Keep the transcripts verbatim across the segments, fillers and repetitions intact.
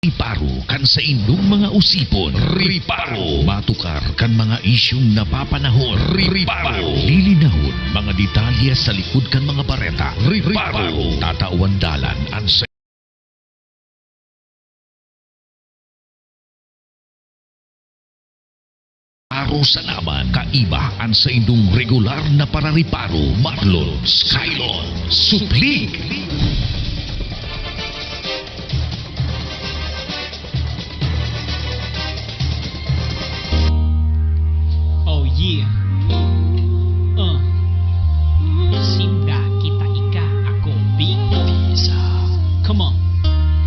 Riparo kan saindong mga osipon. Riparo. Matukar kan mga isyong napapanahon. Riparo. Lilinahon mga detalye sa likod kan mga bareta. Riparo. Tatawan dalan an sa Riparo sa naman. Kaiba an saindong regular na parariparo. Marlon, Skylon, Suplig. Oh yeah. Uh. Sinda kita ika, ako Bicol. Come on.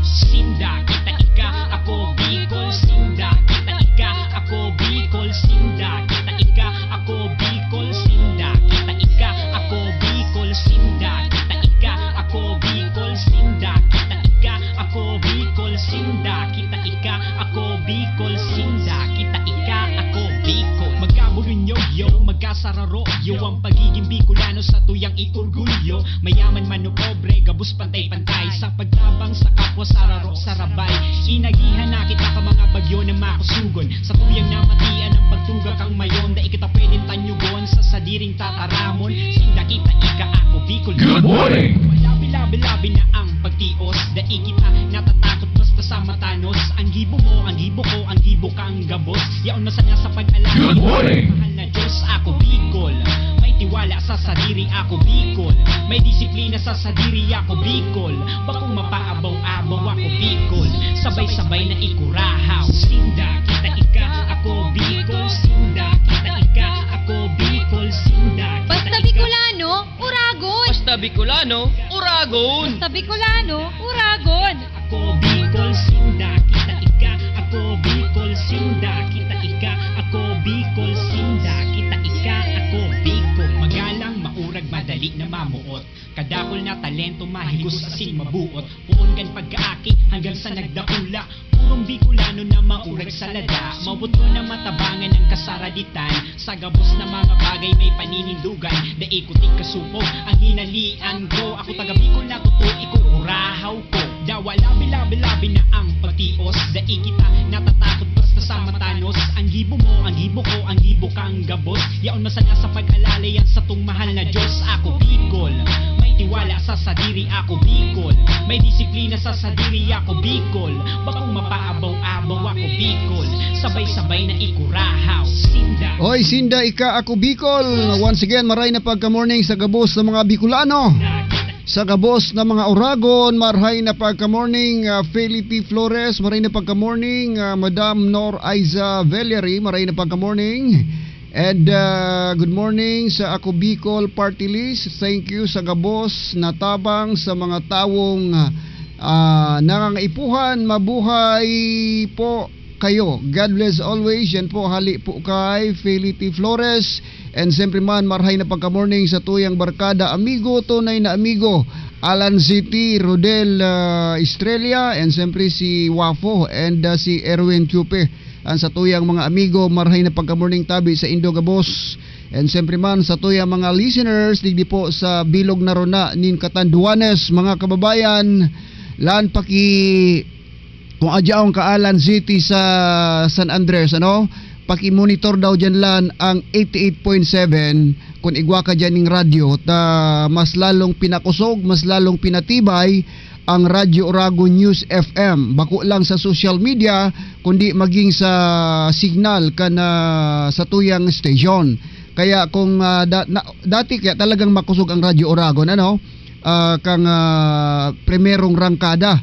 Sinda kita ika, ako Bicol. Sinda kita ika, ako Bicol. Sinda kita ika, ako Bicol. Sinda kita ika, ako Bicol. Sinda kita ika, ako Bicol. Sinda kita ika, ako Bicol. Sinda kita ika, ako Bicol. Sinda kita ika, ako Bicol. Magkaburunyog, yo, magkasararo, yo. Ang pagiging Bicolano sa tuyang iorgulyo. Mayaman man o pobre, gabos pantay-pantay. Sa pagtabang sa kapwa, sararo, sarabay. Inagihan na kita ka mga bagyo na makusugon. Sa tuyang namatian ang pagtuga kang mayon, dai kita pwedeng tanyugon sa sadiring tataramon. Sinda kita ika, ako Bicol. Good morning! Labi-labi-labi na ang pagtios, dai kita natatakot basta sa matanos. Ang gibo mo, ang gibo ko, ang gibo kang gabos. Yaon masanga sa pag-alala. Good morning! Mahal na Diyos, ako Bicol. May tiwala sa sadiri, ako Bicol. May disiplina sa sadiri, ako Bicol. Bakong mapaabaw-abaw, ako Bicol. Sabay-sabay na ikurahaw. Sinda kita ika, ako Bicol. Sinda kita ika, ako Bicol. Sinda kita Basta ika. Bicolano, Uragon! Basta Bicolano, Uragon! Basta Bicolano, Uragon! Ako Bicol, sinda kita ika. Ako Bicol, sinda kita ika. Ako Bicol, sinda kita ika. Ako Bicol. Magalang, maurag, madali na mamuot. Kadakul na talento, mahigos asin mabuot. Poon kan pagkaaki hanggang sa nagdakula. Purong Bicolano na maurag sa lada. Mawot ko na matabangan ang kasaraditan. Sa gabos na mga bagay may paninindugan. Dai ko tigkasupog ang hinalian ko. Ako taga Bicol na totoo, ikukurahaw ko. Dawa labi-labi-labi na ang pagtios. Dai kita natatakot basta sa matanos. Ang gibo mo, ang gibo ko, ang gibo kang gabos. Yaon masanga sa pag-alala yan satong mahal na Diyos. Ako Bicol, may tiwala sa sadiri. Ako Bicol, may disiplina sa sadiri. Ako Bicol, bakong mapaabaw-abaw. Ako Bicol, sabay-sabay na ikurahaw. Sinda. Oy, sinda ika, ako Bicol. Once again, maray na pagka-morning sa gabos sa mga Bicolano. Sa gabos na mga Uragon, marhay na pagka-morning, ah, Felipe Flores, maray na pagka-morning, ah, Madam Nor Aiza Velery, maray na pagka-morning. And, ah, good morning sa Ako Bicol Party List. Thank you sa gabos na tabang sa mga tawong, ah, nangangaipuhan. Mabuhay po kayo. God bless always. Yan po, hali po kay Felipe Flores. And siyempre man, marhay na pagka-morning sa tuyang barkada, amigo, tunay na amigo, Alan City, Rodel, ah, Estrella, and siyempre si Wafo, and, ah, si Erwin Chupe. Ang sa tuyang mga amigo, marhay na pagka-morning tabi sa indo gabos. And siyempre man, sa tuyang mga listeners, digdi po sa bilog na rona nin Catanduanes, mga kababayan, lan paki Kung adyaon ka Alan City sa San Andres, ano, paki-monitor daw diyan lang ang eighty-eight point seven, kung igwa ka diyan ning radyo, ta mas lalong pinakusog, mas lalong pinatibay ang Radyo Oragon News F M. Bako lang sa social media, kundi maging sa signal kan, ah, sa tuyang station. Kaya kung, ah, da-, na-, dati kaya talagang makusog ang Radyo Oragon, ano? Ah, kang, ah, primerong rangkada.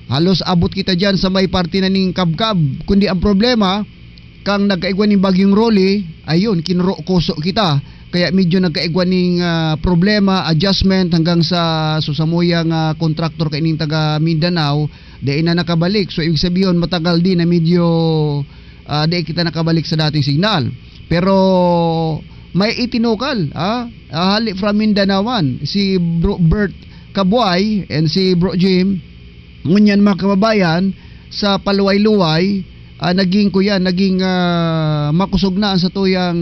Halos abot kita diyan sa may parte na ning kabkab. Kundi ang problema, kang nagkaigwa ning Bagyong Rolly, ayun, kinuro-kuso kita. Kaya medyo nagkaigwa ning, ah, problema, adjustment hanggang sa, so, samuyang, ah, kontraktor kaining taga Mindanao, dai na nakabalik. So, ibig sabihin, matagal din na medyo, ah, dai kita nakabalik sa dating signal. Pero may itinukal, ah, ah, hali from Mindanao man, si Bro Bert Kabuay and si Bro Jim. Ngunyan, mga kababayan, sa paluway-luway, ah, naging, kuya, naging, ah, makusog na ang satuyang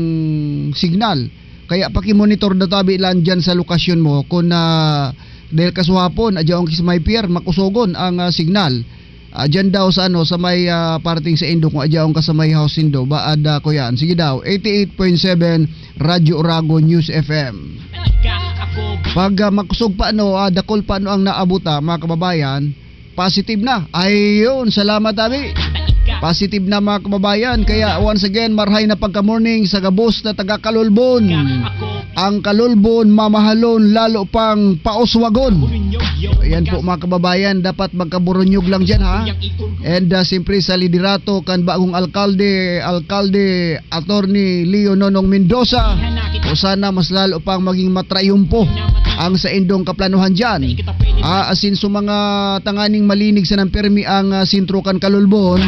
signal. Kaya paki-monitor na tabi lang dyan sa lokasyon mo kung, ah, dahil kasuhapon, adyaon ki sa may pier, makusogon ang, ah, signal. Ah, dyan daw sa ano, sa may, ah, parting sa Indo, kung adyaon ka sa may house Indo, ba, ada ko yan. Sige daw, eighty-eight point seven Radyo Oragon News F M. Pag, ah, makusog pa ano, ah, dakul pa ano ang naabot, ah, mga kababayan, positive na. Ayun, salamat, abi. Positive na, mga kababayan. Kaya, once again, marhay na pagka-morning sa gabos na taga Kalulbon. Ang Kalulbon, mamahalon, lalo pang pauswagon. Ayan po, mga kababayan, dapat magkaburunyog lang dyan, ha? And, ah, siyempre, sa liderato kan bagong alkalde, Alkalde Attorney Leo Nonong Mendoza, o sana mas lalo pang maging matrayumpo ang saindong kaplanuhan dyan. Ah, asin sa mga tanganing malinig sa nampermi ang, ah, sentro kan Kalulbon,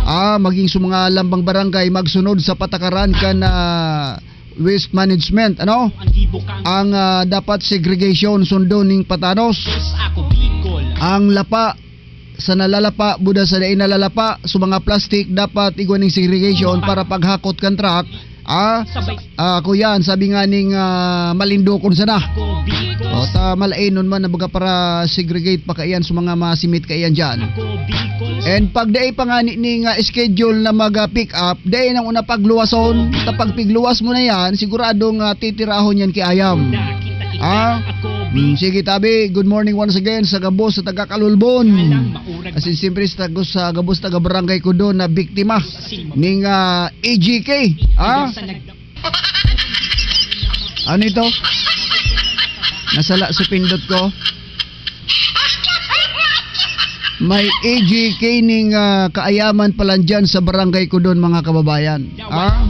ah, maging sa mga lambang barangay magsunod sa patakaran kan, ah, waste management, ano? Ang, ah, dapat segregation, sundo ning patanos. Ang lapa, sa nalalapa, buda sa dai nalalapa, sa mga plastic, dapat igwa ning segregation para paghakot kan truck. Ah, ah, kuyan, sabi nga ning, ah, malindokon sana. O, ta malainon man, na baga para segregate pa kaiyan sa mga masimit kaiyan dyan. And pag dai pa nga ni, ni nga schedule na mag, ah, pick up, dai nang una pagluwason. Kapag pigluwas mo na yan, siguradong, ah, titirahon yan ki ayam. Ah? Hmm, sige, tabi. Good morning once again sa gabos sa taga Kalulbon. Asin siyempre sa tago-, sa gabos taga barangay ko doon na biktima ning, ah, A G K. Ah? Ano ito? Nasala sa pindot ko. May A G K ning, ah, kaayaman pa lang dyan sa barangay ko doon, mga kababayan. Ah?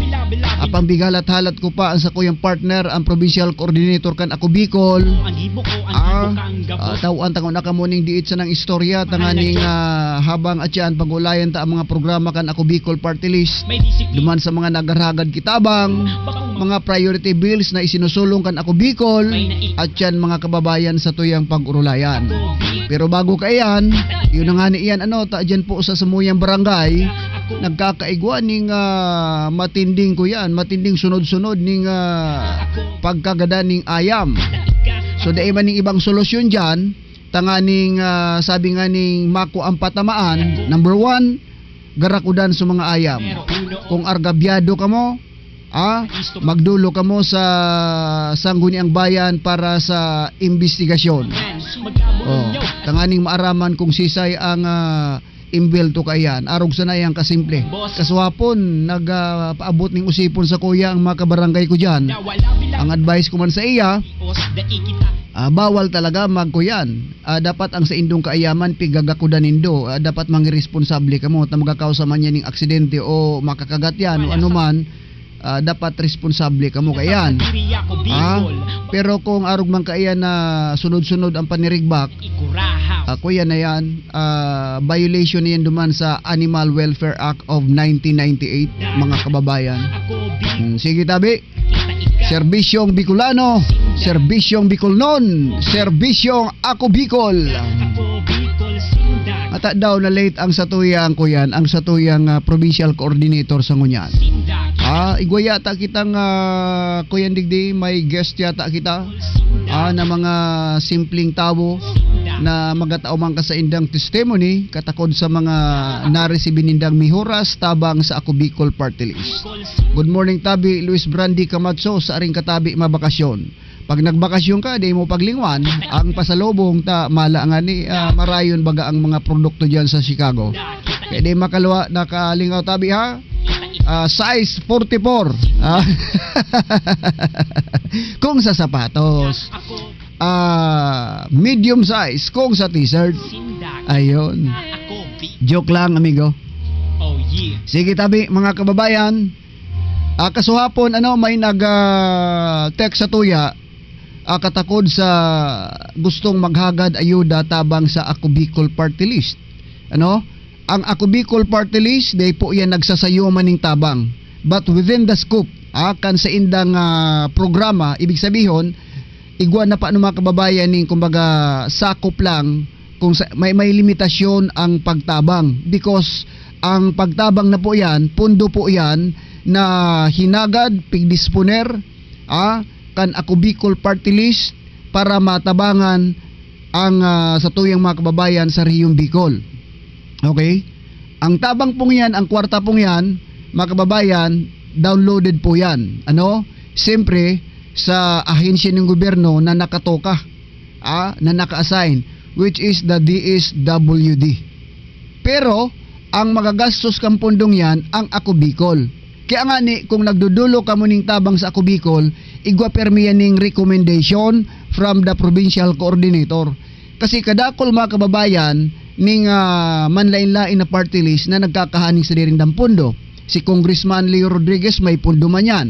Apang bighalat-halat ko pa ang sakuyang partner, ang provincial coordinator kan Ako Bicol. Ah, ah, tawan tangon na kamo ning diit sa nang istorya, tanganing, ah, habang atyan pag-ulayan ta ang mga programa kan Ako Bicol Party List. Duman sa mga nagarhagad kitabang, mga priority bills na isinusulong kan Ako Bicol, atyan mga kababayan sa tuyang pag-urulayan. Pero bago kaiyan, yun na nga ni iyan, ano, ta dyan po sa samuyang barangay, nagkakaigwa ning, ah, matinding kuyan, matinding sunod-sunod ning, ah, pagkagada ning ayam. So, dai man ning ibang solusyon dyan, tanganing, ah, sabi nga ning mako ang patamaan, number one, garakudan sa mga ayam. Kung argabyado kamo, ah, magdulo kamo sa Sangguniang Bayan para sa imbestigasyon. Oh, tanganing maaraman kung sisay ang, ah, imbelto kaiyan. Arog sana yan kasimple. Kasuhapon, nag, ah, paabot ning usipon sa kuya ang mga kabarangay ko dyan. Ang advice ko man sa iya, ah, bawal talaga magkuyan. Ah, dapat ang saindong kaayaman, pigagakudan nindo. Ah, dapat mangi responsable kamo ta magkakausa man yan ning aksidente o makakagat yan o anuman. Ah, dapat responsable kamo kaiyan. Ah, pero kung arog man kaiyan na sunod-sunod ang panirigbak, ah, kuyan na yan, ah, violation na yan duman sa Animal Welfare Act of nineteen ninety-eight, mga kababayan. Hmm, sige, tabi. Serbisyong Bicolano, Serbisyong Bicolnon, Serbisyong Ako Bicol. Ata daw na late ang satuyang kuyan, ang satuyang, ah, provincial coordinator sa ngunyan. Ah, igwa yata kitang, ah, kuyan digdi, may guest yata kita. Ah, na mga simpleng tawo na magatao man ka sa indang testimony, katakod sa mga naresibi nindang mihuras tabang sa Ako Bicol Party List. Good morning, tabi, Luis Brandy Camacho, sa aring katabi mabakasyon. Pag nagbakasyon ka, di mo paglingwan ang pasalubong ta mala nga ni, ah, marayon baga ang mga produkto diyan sa Chicago. Kaya di makaluwa, nakalingaw tabi, ha? Ah, size forty-four. Ah. Kung sa sapatos, ah, medium size. Kung sa t-shirt, ayun. Joke lang, amigo. Sige, tabi, mga kababayan. Ah, kasuhapon, ano, may nag, ah, text sa tuya, ah, katakod sa gustong maghagad ayuda tabang sa Ako Bicol Party List. Ano? Ang Ako Bicol Party List, di po yan nagsasayo man ning tabang. But within the scope, ah, kan sa indang, ah, programa, ibig sabihon, igwa na pa ng mga kababayan ning, kumbaga, sakop lang kung sa, may, may limitasyon ang pagtabang. Because ang pagtabang na po yan, pundo po yan na hinagad, pigdisponer, ah, kan Ako Bicol Party List para matabangan ang, ah, satuyang mga kababayan sa Rehiyong Bicol. Okay? Ang tabang pong yan, ang kwarta pong yan, mga kababayan, downloaded po yan. Ano? Siyempre, sa ahensya ng gobyerno na nakatoka, ah, na naka-assign, which is the D S W D. Pero, ang magagastos kang pundong yan, ang Ako Bicol. Kaya nga ni, kung nagdudulo ka mo ning tabang sa Ako Bicol, igwa permi yan ning recommendation from the provincial coordinator. Kasi kadakol, mga kababayan, ning, ah, manlain-lain na party list na nagkakahaning sadiring dampundo. Si Congressman Leo Rodriguez may pundo man yan.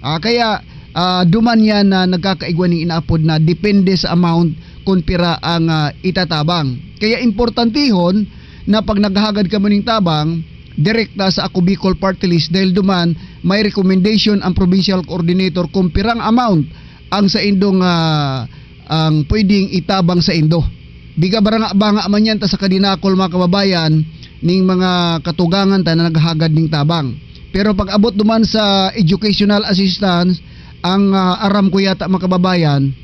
Ah, kaya, ah, duman yan na nagkakaigwa ning inaapod na depende sa amount kung pira ang, ah, itatabang. Kaya importantihon na pag naghahagad ka mo ning tabang, direkta sa Ako Bicol Party List dahil duman may recommendation ang provincial coordinator kung pirang amount ang sa indong, ah, ang pwedeng itabang sa indo. Biga baranga-banga man yan ta sa kadinakol, mga kababayan, ning mga katugangan ta na naghahagad ning tabang. Pero pag abot duman sa educational assistance, ang, ah, aram ko yata, mga kababayan,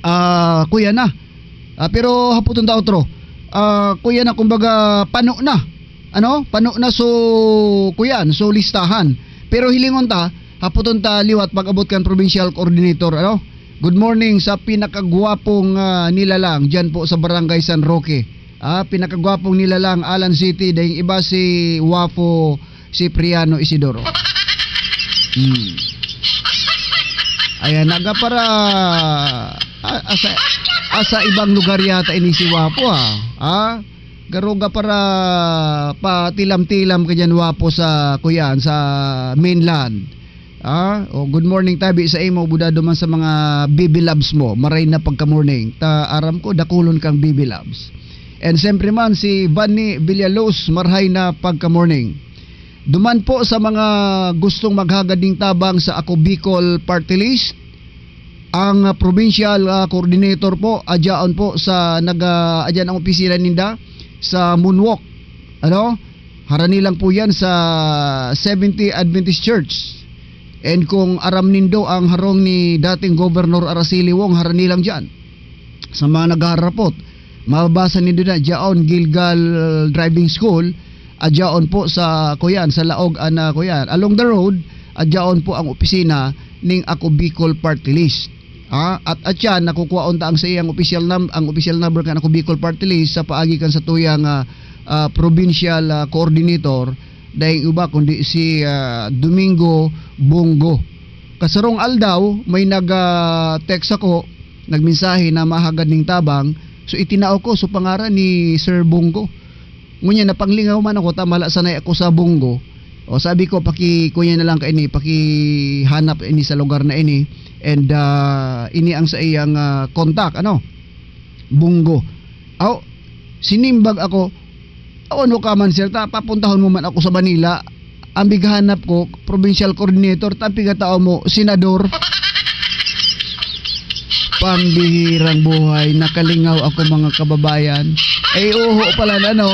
ah, kuya na. Ah, pero haputon ta otro. Ah, kuya na, kumbaga, pano na. Ano? Pano na so, kuyan, so listahan. Pero hilingon ta, haputon ta liwat pag abot kan provincial coordinator, ano? Good morning sa pinakagwapong, ah, nilalang dyan po sa Barangay San Roque. Ah, pinakagwapong nilalang, Alan City, dahil iba si Wapo Cipriano Isidoro. Hmm. Ayan, naga para, ah, asa, asa ibang lugar yata ini si Wapo, ah. Ah, garuga para patilam-tilam ka dyan, Wapo, sa, kuyan, sa mainland. Ah, o, good morning tabi sa imo, buda duman sa mga baby loves mo. Maray na pagka-morning. Ta, aram ko, dakulon kang baby loves. And siyempre man, si Vanny Villaluz, marhay na pagka-morning. Duman po sa mga gustong maghagad ning tabang sa Ako Bicol Party List, ang, ah, provincial, ah, coordinator po, adyaon po sa nag, ah, adyan ang opisina ninda sa Moonwalk. Ano? Harani lang po yan sa Seventh-day Adventist Church. And kung aram nindo ang harong ni dating Governor Araceli Wong, harani lang dyan. Sa mga naghaharapot, mababasa nindo na, dyaon, Gilgal Driving School, adyaon po sa, kuyan, sa Laog, ana, kuyan. Along the road, adyaon po ang opisina ning Ako Bicol Party List. Ah, at, at yan, nakukuha unta ang sa iyang official num-, ang official number kan Ako Bicol Party List sa paagi kan sa tuyang, ah, ah, provincial, ah, coordinator, dahil iba kundi si, ah, Domingo Bongo. Kasarong aldaw, may nag, ah, text ako, nagmensahe na mahagad ning tabang. So, itinao ko, so, pangaran ni Sir Bongo. Ngunyan, napanglingaw man ako, ta mala sanay ako sa Bongo. O, sabi ko, paki-, kuya na lang kaini, pakihanap ini sa lugar na ini. And, ah, ini ang sa iyang, ah, contact, ano? Bongo. Aw, sinimbag ako, "Aw, ano ka man, sir, ta papuntahon mo man ako sa Manila." Ang bighanap ko, provincial coordinator, ta pigatao mo, senador. Pambihirang buhay, nakalingaw ako, mga kababayan. Ay, uho pala na, no?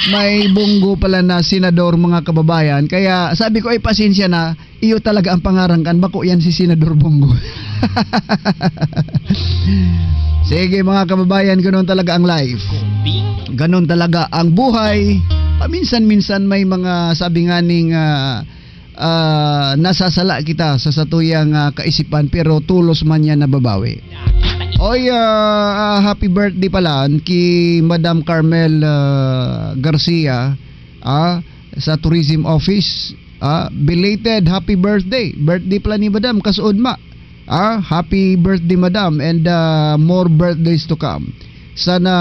May Bongo pala na senador, mga kababayan. Kaya sabi ko, "Ay, pasensya na. Iyo talaga ang pangaran kan, bako yan si Senador Bongo." Sige, mga kababayan, ganun talaga ang life. Ganun talaga ang buhay. Paminsan-minsan may mga, sabi nga ning, ah, ah, nasasala kita sa satuyang, ah, kaisipan, pero tulos man yan nababawi. Oy, ah, ah, happy birthday pala ki Madam Carmel, ah, Garcia, ah, sa Tourism Office. Ah, belated happy birthday. Birthday pala ni Madam, kasuod ma. Ah, happy birthday, Madam, and, ah, more birthdays to come. Sana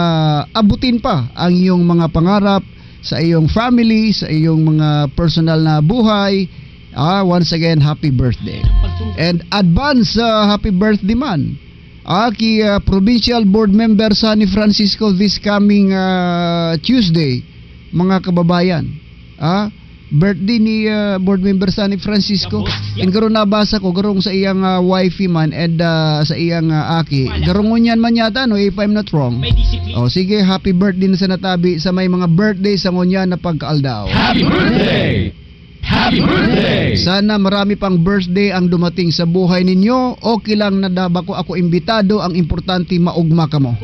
abutin pa ang iyong mga pangarap sa iyong family, sa iyong mga personal na buhay. Ah, once again, happy birthday. And advance, ah, happy birthday man. Ah, ki, ah, Provincial Board Member Sonny Francisco this coming, ah, Tuesday, mga kababayan. Ah, birthday ni, ah, Board Member Sonny Francisco. And garo nabasa ko, garong sa iyang, ah, wifey man and, ah, sa iyang, ah, aki. Garong ngunyan man yata, no, if I'm not wrong. O, sige, happy birthday na sa natabi sa may mga birthday sa ngunyan na pagkaaldaw. Happy birthday! Happy birthday! Sana marami pang birthday ang dumating sa buhay ninyo. Okay lang na da bako ako imbitado, ang importante maugma kamo.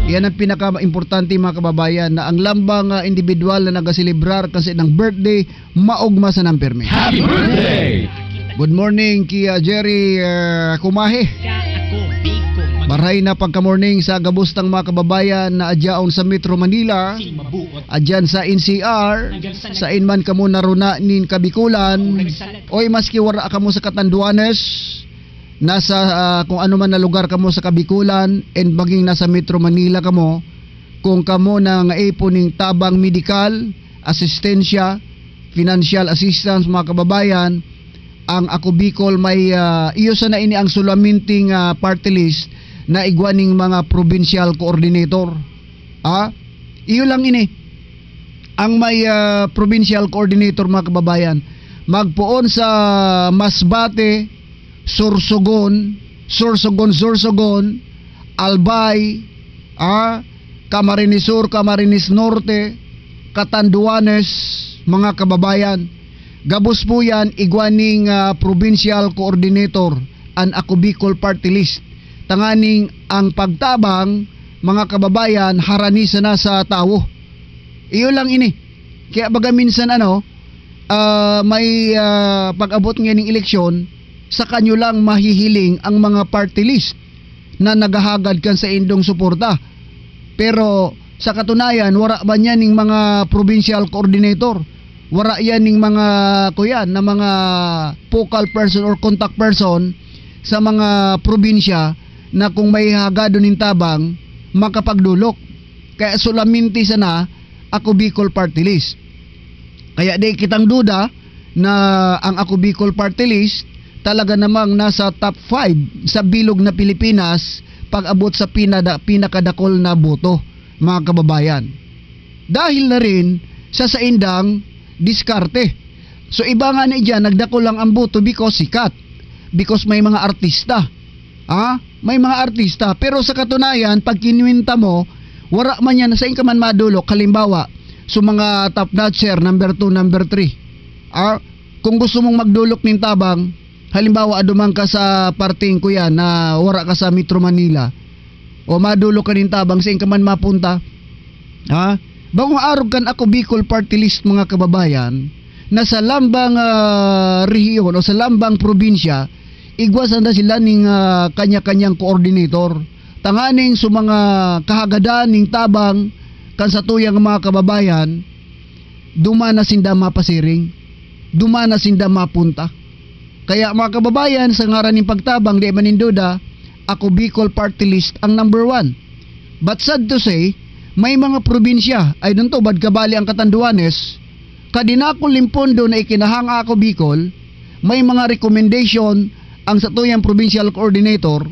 Yan ang pinaka-importante, mga kababayan, na ang lambang, ah, individual na nagaselebrar kan saindang birthday, maogma sana pirmi. Happy birthday! Good morning ki, ah, Jerry, ah, Kumahe. Maray na pagka-morning sa gabos tang mga kababayan na adyaon sa Metro Manila, adyan sa N C R, sain man kamo naruna nin Kabikulan. Oy, maski wara kamo sa Catanduanes, nasa, ah, kung ano man na lugar kamo sa Kabikulan, and maging nasa Metro Manila kamo, kung kamo nangaipon ning tabang medikal, asistensya, financial assistance, mga kababayan, ang Ako Bicol may, ah, iyo sana ini ang sulaminting, ah, party list na igwa ning mga provincial coordinator. Ah, iyo lang ini ang may, ah, provincial coordinator, mga kababayan. Magpoon sa Masbate, Sorsogon, Sorsogon, Sorsogon, Albay, ah, Camarines Sur, Camarines Norte, Catanduanes, mga kababayan. Gabos po yan, igwa ning, ah, provincial coordinator, an Ako Bicol Party List. Tanganing ang pagtabang, mga kababayan, harani sana sa tawo. Iyo lang ini. Kaya baga minsan, ano, ah, may, ah, pag-abot nganing eleksyon, sa kanyo lang mahihiling ang mga party list na naghahagad kan saindong suporta. Pero sa katunayan, wara man yan ning mga provincial coordinator. Wara yan ning mga, kuya, na mga focal person or contact person sa mga probinsya na kung may hagadon nin tabang, makapagdolok. Kaya solamente sana Ako Bicol Party List. Kaya di kitang duda na ang Ako Bicol Party List talaga namang nasa top five sa bilog na Pilipinas pag-abot sa pinada-, pinakadakol na boto, mga kababayan. Dahil na rin sa saindang diskarte. So, iba nga na diyan, nagdakol lang ang boto because sikat, because may mga artista. Ha? May mga artista. Pero sa katunayan, pag kinuwenta mo, wara man yan, sain ka man madolok. Halimbawa, so mga top notcher, number two, number three. Ah, kung gusto mong magdolok nin tabang, halimbawa, aduman ka sa parting, kuya, na wara ka sa Metro Manila, o madolok ka nin tabang, sain ka man mapunta. Ha? Bako arog kan Ako Bicol Party List, mga kababayan, na sa lambang, ah, rehiyon o sa lambang probinsya, igwa sana sila ning, ah, kanya-kanyang coordinator. Tanganing sa mga kahagadan ning tabang kan satuyang mga kababayan, duman na sinda mapasiring, duman na sinda mapunta. Kaya, mga kababayan, sa ngaran nin pagtabang, di man nin duda, Ako Bicol Party List ang number one. But sad to say, may mga probinsya, ay dun to, bad kabali ang Catanduanes, kadinakol nin pondo na ikinahang Ako Bicol, may mga recommendation ang satuyang provincial coordinator,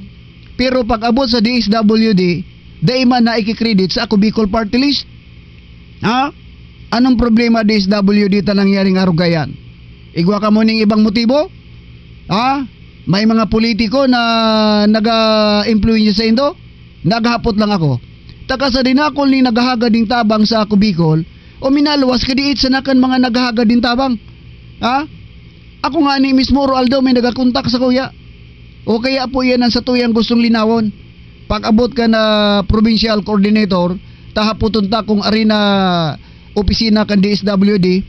pero pag-abot sa D S W D, dai man na iki-credit sa Ako Bicol Party List. Ha? Anong problema D S W D ta nangyaring arugayan? Igwa kamo ning ibang motibo? Ha? May mga politiko na naga-impluwensya saindo? Naghahapot lang ako. Taka sa dinakol nin naghahagad nin tabang sa Ako Bicol, o minaluwas kadiit sana kan mga naghahagad nin tabang. Ha? Ako nga ni mismo, Roaldo, may nagakontak sa kuya. O kaya po yan ang satuyang gustong linawon. Pag-abot ka na provincial coordinator, tahapoton ta kung ari na opisina kan D S W D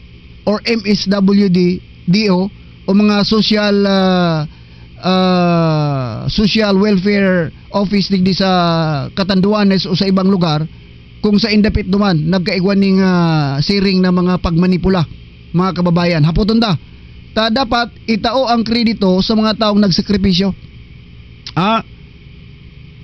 or M S W D, D O, o mga social, ah, ah, social welfare office digdi sa Catanduanes o sa ibang lugar, kung sain dapit duman nagkaigwa ning, ah, siring na mga pagmanipula, mga kababayan. Hapoton ta. Ta dapat itao ang kredito sa mga taong nagsakripisyo. Ah,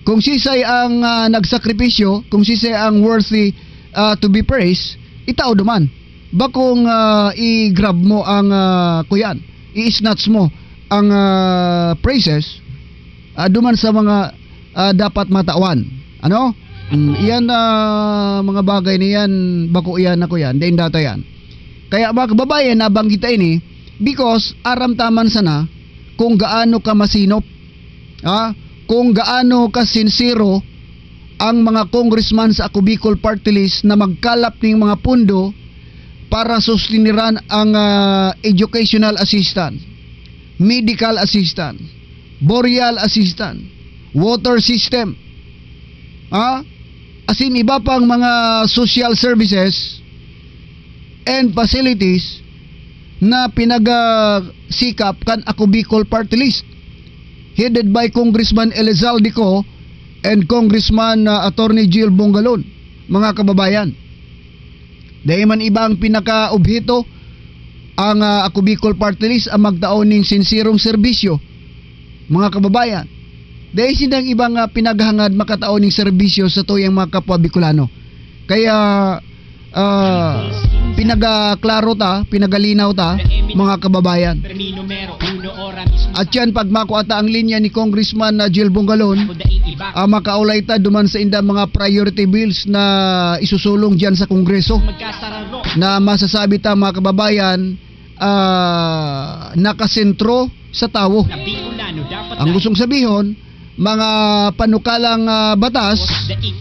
kung sisay ang, ah, nagsakripisyo, kung sisay ang worthy, ah, to be praised, itao duman. Bakong, ah, i-grab mo ang, ah, kuyan, i-snatch mo ang, ah, praises, ah, duman sa mga, ah, dapat matawan. Ano? Mm, iyan, ah, mga bagay na yan, bako iyan, ako yan, daing data yan. Kaya, mga kababayan, nabanggit ta ini because aram ta man sana kung gaano ka masinop, ha? Kung gaano ka sinsero ang mga congressman sa Ako Bicol Party List na magkalap ning mga pondo para sustiniran ang, ah, educational assistance, medical assistance, burial assistance, water system. Ha? asin iba pang mga social services and facilities na pinagasikap kan Ako Bicol Party List, headed by Congressman Elizalde Co and Congressman, ah, Attorney Jill Bongalon, mga kababayan. Dai man iba ang pinakaobheto ang, ah, Ako Bicol Party List ang magtao ning sinserong serbisyo, mga kababayan. Dai sindang ibang, ah, pinaghangad makatao ning serbisyo sa tuyang mga kapwa Bicolano. Kaya, ah, pinagaklaro ta, pinagalinaw ta, mga kababayan. At yan, pag makua ta ang linya ni Congressman na Jill Bongalon, ah, makaulay ta duman sa inda mga priority bills na isusulong dyan sa Kongreso, na masasabi ta, mga kababayan, ah, nakasentro sa tawo. Ang gustong sabihon, mga panukalang, ah, batas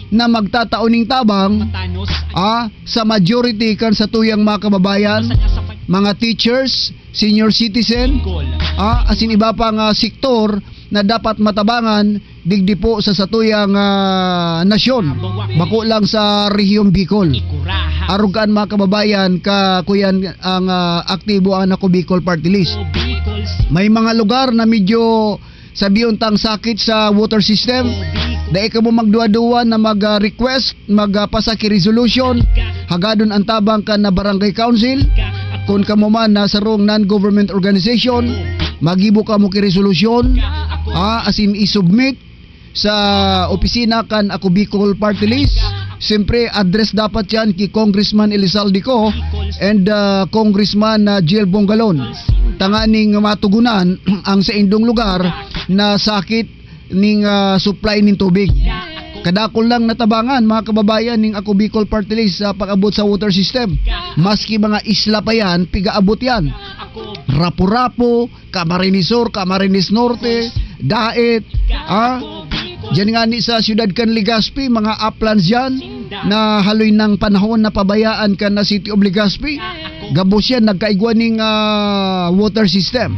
na magtatao ning tabang, ah, sa majority kan satuyang mga kababayan, mga teachers, senior citizen, ah, asin iba pa nga sektor na dapat matabangan digdi po sa satuyang, ah, nasyon, bako lang sa Rehiyon Bicol. Arog kan, mga kababayan, ka kuyan ang, ah, aktibo ang Ako Bicol Party List. May mga lugar na medyo sabiyon tang sakit sa water system. Dai kamo magduwa-duwa na mag-request, magpasa ki resolution, hagadon ang tabang kan na barangay council. Kun kamo man na sarong non-government organization, maggibo kamo ki resolution, ah, asin i-submit sa opisina kan Ako Bicol Party List. Siyempre, address dapat yan ki Congressman Elizalde Co and, ah, Congressman, ah, Jill Bongalon, tanganing matugunan ang saindong lugar na sakit ning, ah, supply nin tubig. Kadakul lang natabangan, mga kababayan, ning Ako Bicol Party List sa pag-abot sa water system. Maski mga isla pa yan, pigaabot yan. Rapu-Rapu, Camarines Sur, Camarines Norte, Daet, ah, diyan nga ni sa siyudad kan Legazpi, mga uplands yan, na haloy nang panahon na pabayaan kan na City of Legazpi. Gabos yan, nagkaigwa ning, ah, water system.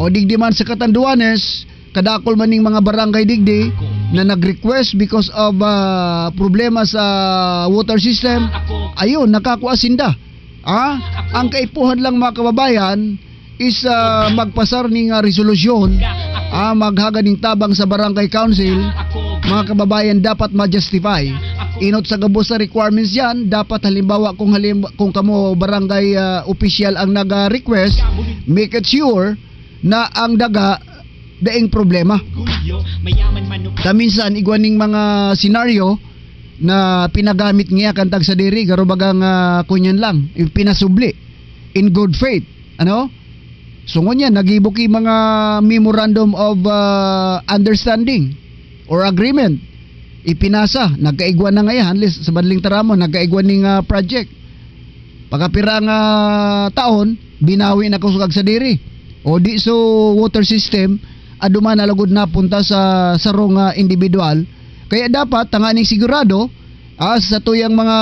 O digdi man sa Catanduanes, kadakol man ning mga barangay digdi na nag-request because of, ah, problema sa water system. Ayun, nakakua sinda. Ah, ang kaipuhan lang, mga kababayan, is, ah, magpasar ning, ah, resolusyon, ah, maghagad ning tabang sa barangay council, mga kababayan, dapat ma-justify. Inot sa gabos na requirements yan, dapat halimbawa kung halim-, kung kamo barangay, ah, official ang nag-request, make it sure na ang daga daing problema. Ta minsan, igwa ning mga senaryo na pinagamit niya kan tagsadiri, garo bagang, ah, kunyan lang, yung pinasubli in good faith. Ano? So, ngunyan, nagibo ki mga memorandum of, ah, understanding or agreement. Ipinasa, nagkaigwa na ngayon, at least sa Badling Taramon, nagkaigwa ning, ah, project. Pagkapira nga taon, binawi na kusog sa diri. O di so water system, aduman na lugod napunta sa sarong, ah, individual. Kaya dapat, tanganing sigurado, ah, sa tuyang mga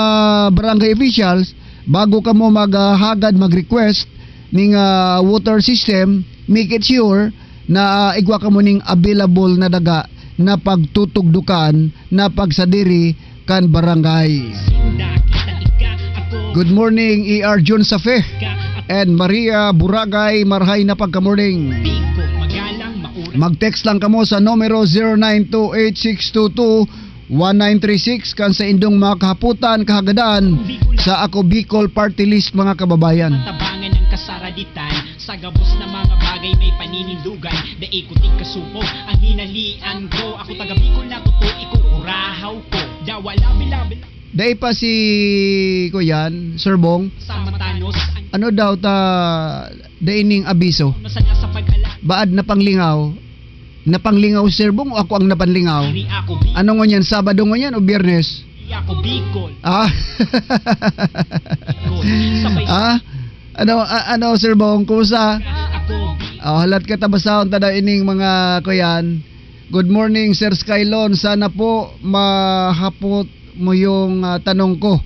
barangay officials, bago kamo maghagad, mag-request ning, ah, water system, make it sure na, ah, igwa kamo ning available na daga na pagtutugdukan na pagsadiri kan barangay. Good morning, E R Jun Safe and Maria Buragay, marhay na pagka-morning. Mag-text lang kamo sa numero zero nine two eight six two two one nine three six kan sa indong mga kahapotan, kahagadan sa Ako Bicol Party List, mga kababayan. Tabangan ng kasaraditan sa gabos na mga bagay may paninindugan. Dai ko tigkasupog ang hinalian ko. Ako taga Bicol na totoo, ikukurahaw ko. Dawa labi-labi Dai pa si, kuyan, Sir Bong? Sa matanos. Ano daw ta, dai ning abiso? Ano sa, sa pag-ala? Baad na panglingaw? Napanglingaw si Sir Bong o ako ang napanlingaw? Diri ako, bi- Ano ngunyan? Sabado ngunyan o Biyernes? Diri ako, Bicol. Ah? Bicol. Sabay- Ah? Ano, a-, ano, Sir Bong? Kumusta? Ako, Bicol. Oh, halat ka, tabasahon ta daw ining mga, kuyan. Good morning, Sir Skylon. Sana po mahapot mo yung, ah, tanong ko.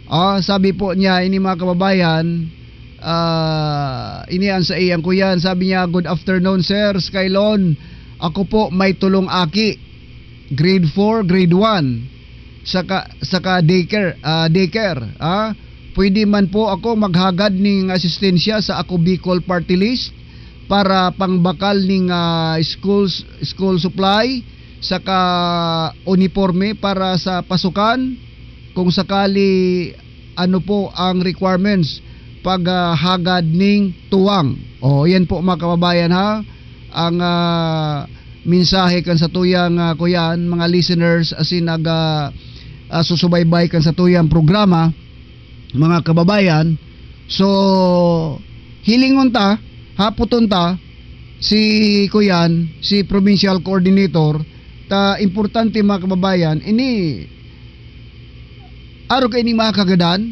Ah, sabi po niya, ini mga kababayan, ah, ini ang sa iyang kuyan. Sabi niya, "Good afternoon, Sir Skylon. Ako po may tulong aki. Grade four, grade one. saka, saka daycare, ah, daycare, ah. Pwede man po ako maghagad ning asistensya sa Ako Bicol Party List para pangbakal ning, ah, schools, school supply, saka uniporme para sa pasukan, kung sakali, ano po ang requirements pag, ah, hagad ning tuwang. O, yan po, mga kababayan, ha, ang, ah, mensahe kan satuyang, ah, kuyan, mga listeners, asin nag, ah, ah, susubaybay kan satuyang programa, mga kababayan. So, hilingon ta, hapoton ta, si kuyan, si provincial coordinator, ta importante, mga kababayan, ini, arog kaining mga kagadan,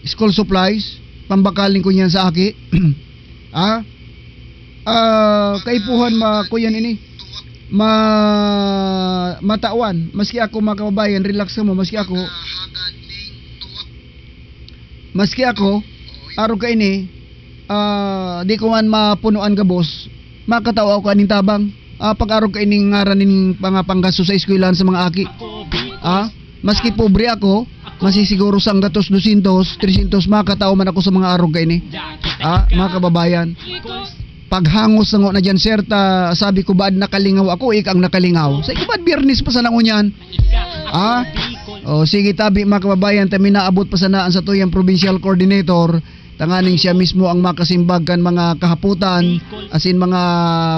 school supplies, pambakal ning kuyan sa aki. Ah? Ah, kaipuhan ma-, kuyan ini. Ma-, matawan. Maski ako, mga kababayan, relax kamo. Maski ako, maski ako, arog kaini, ah, di ko man mapunuan gabos, makatao ako kaning tabang. Ah, pag-arog kaining ngaran ning mga panggasto sa eskwelahan sa mga aki. Ah, maski pobre ako, masisiguro sanggatos, dosyentos, tresyentos, makatao man ako sa mga arog kaini. Ah, mga kababayan, paghangos na ngo na dyan, sir, ta sabi ko, "Baad nakalingaw ako, ika ang nakalingaw." Sa iba, Biyernes pa sana ngunyan. Ah? O, sige, tabi, mga kababayan, ta minaabot pa sana an satuyang provincial coordinator, tanganing siya mismo ang makasimbag kan mga kahapotan, asin mga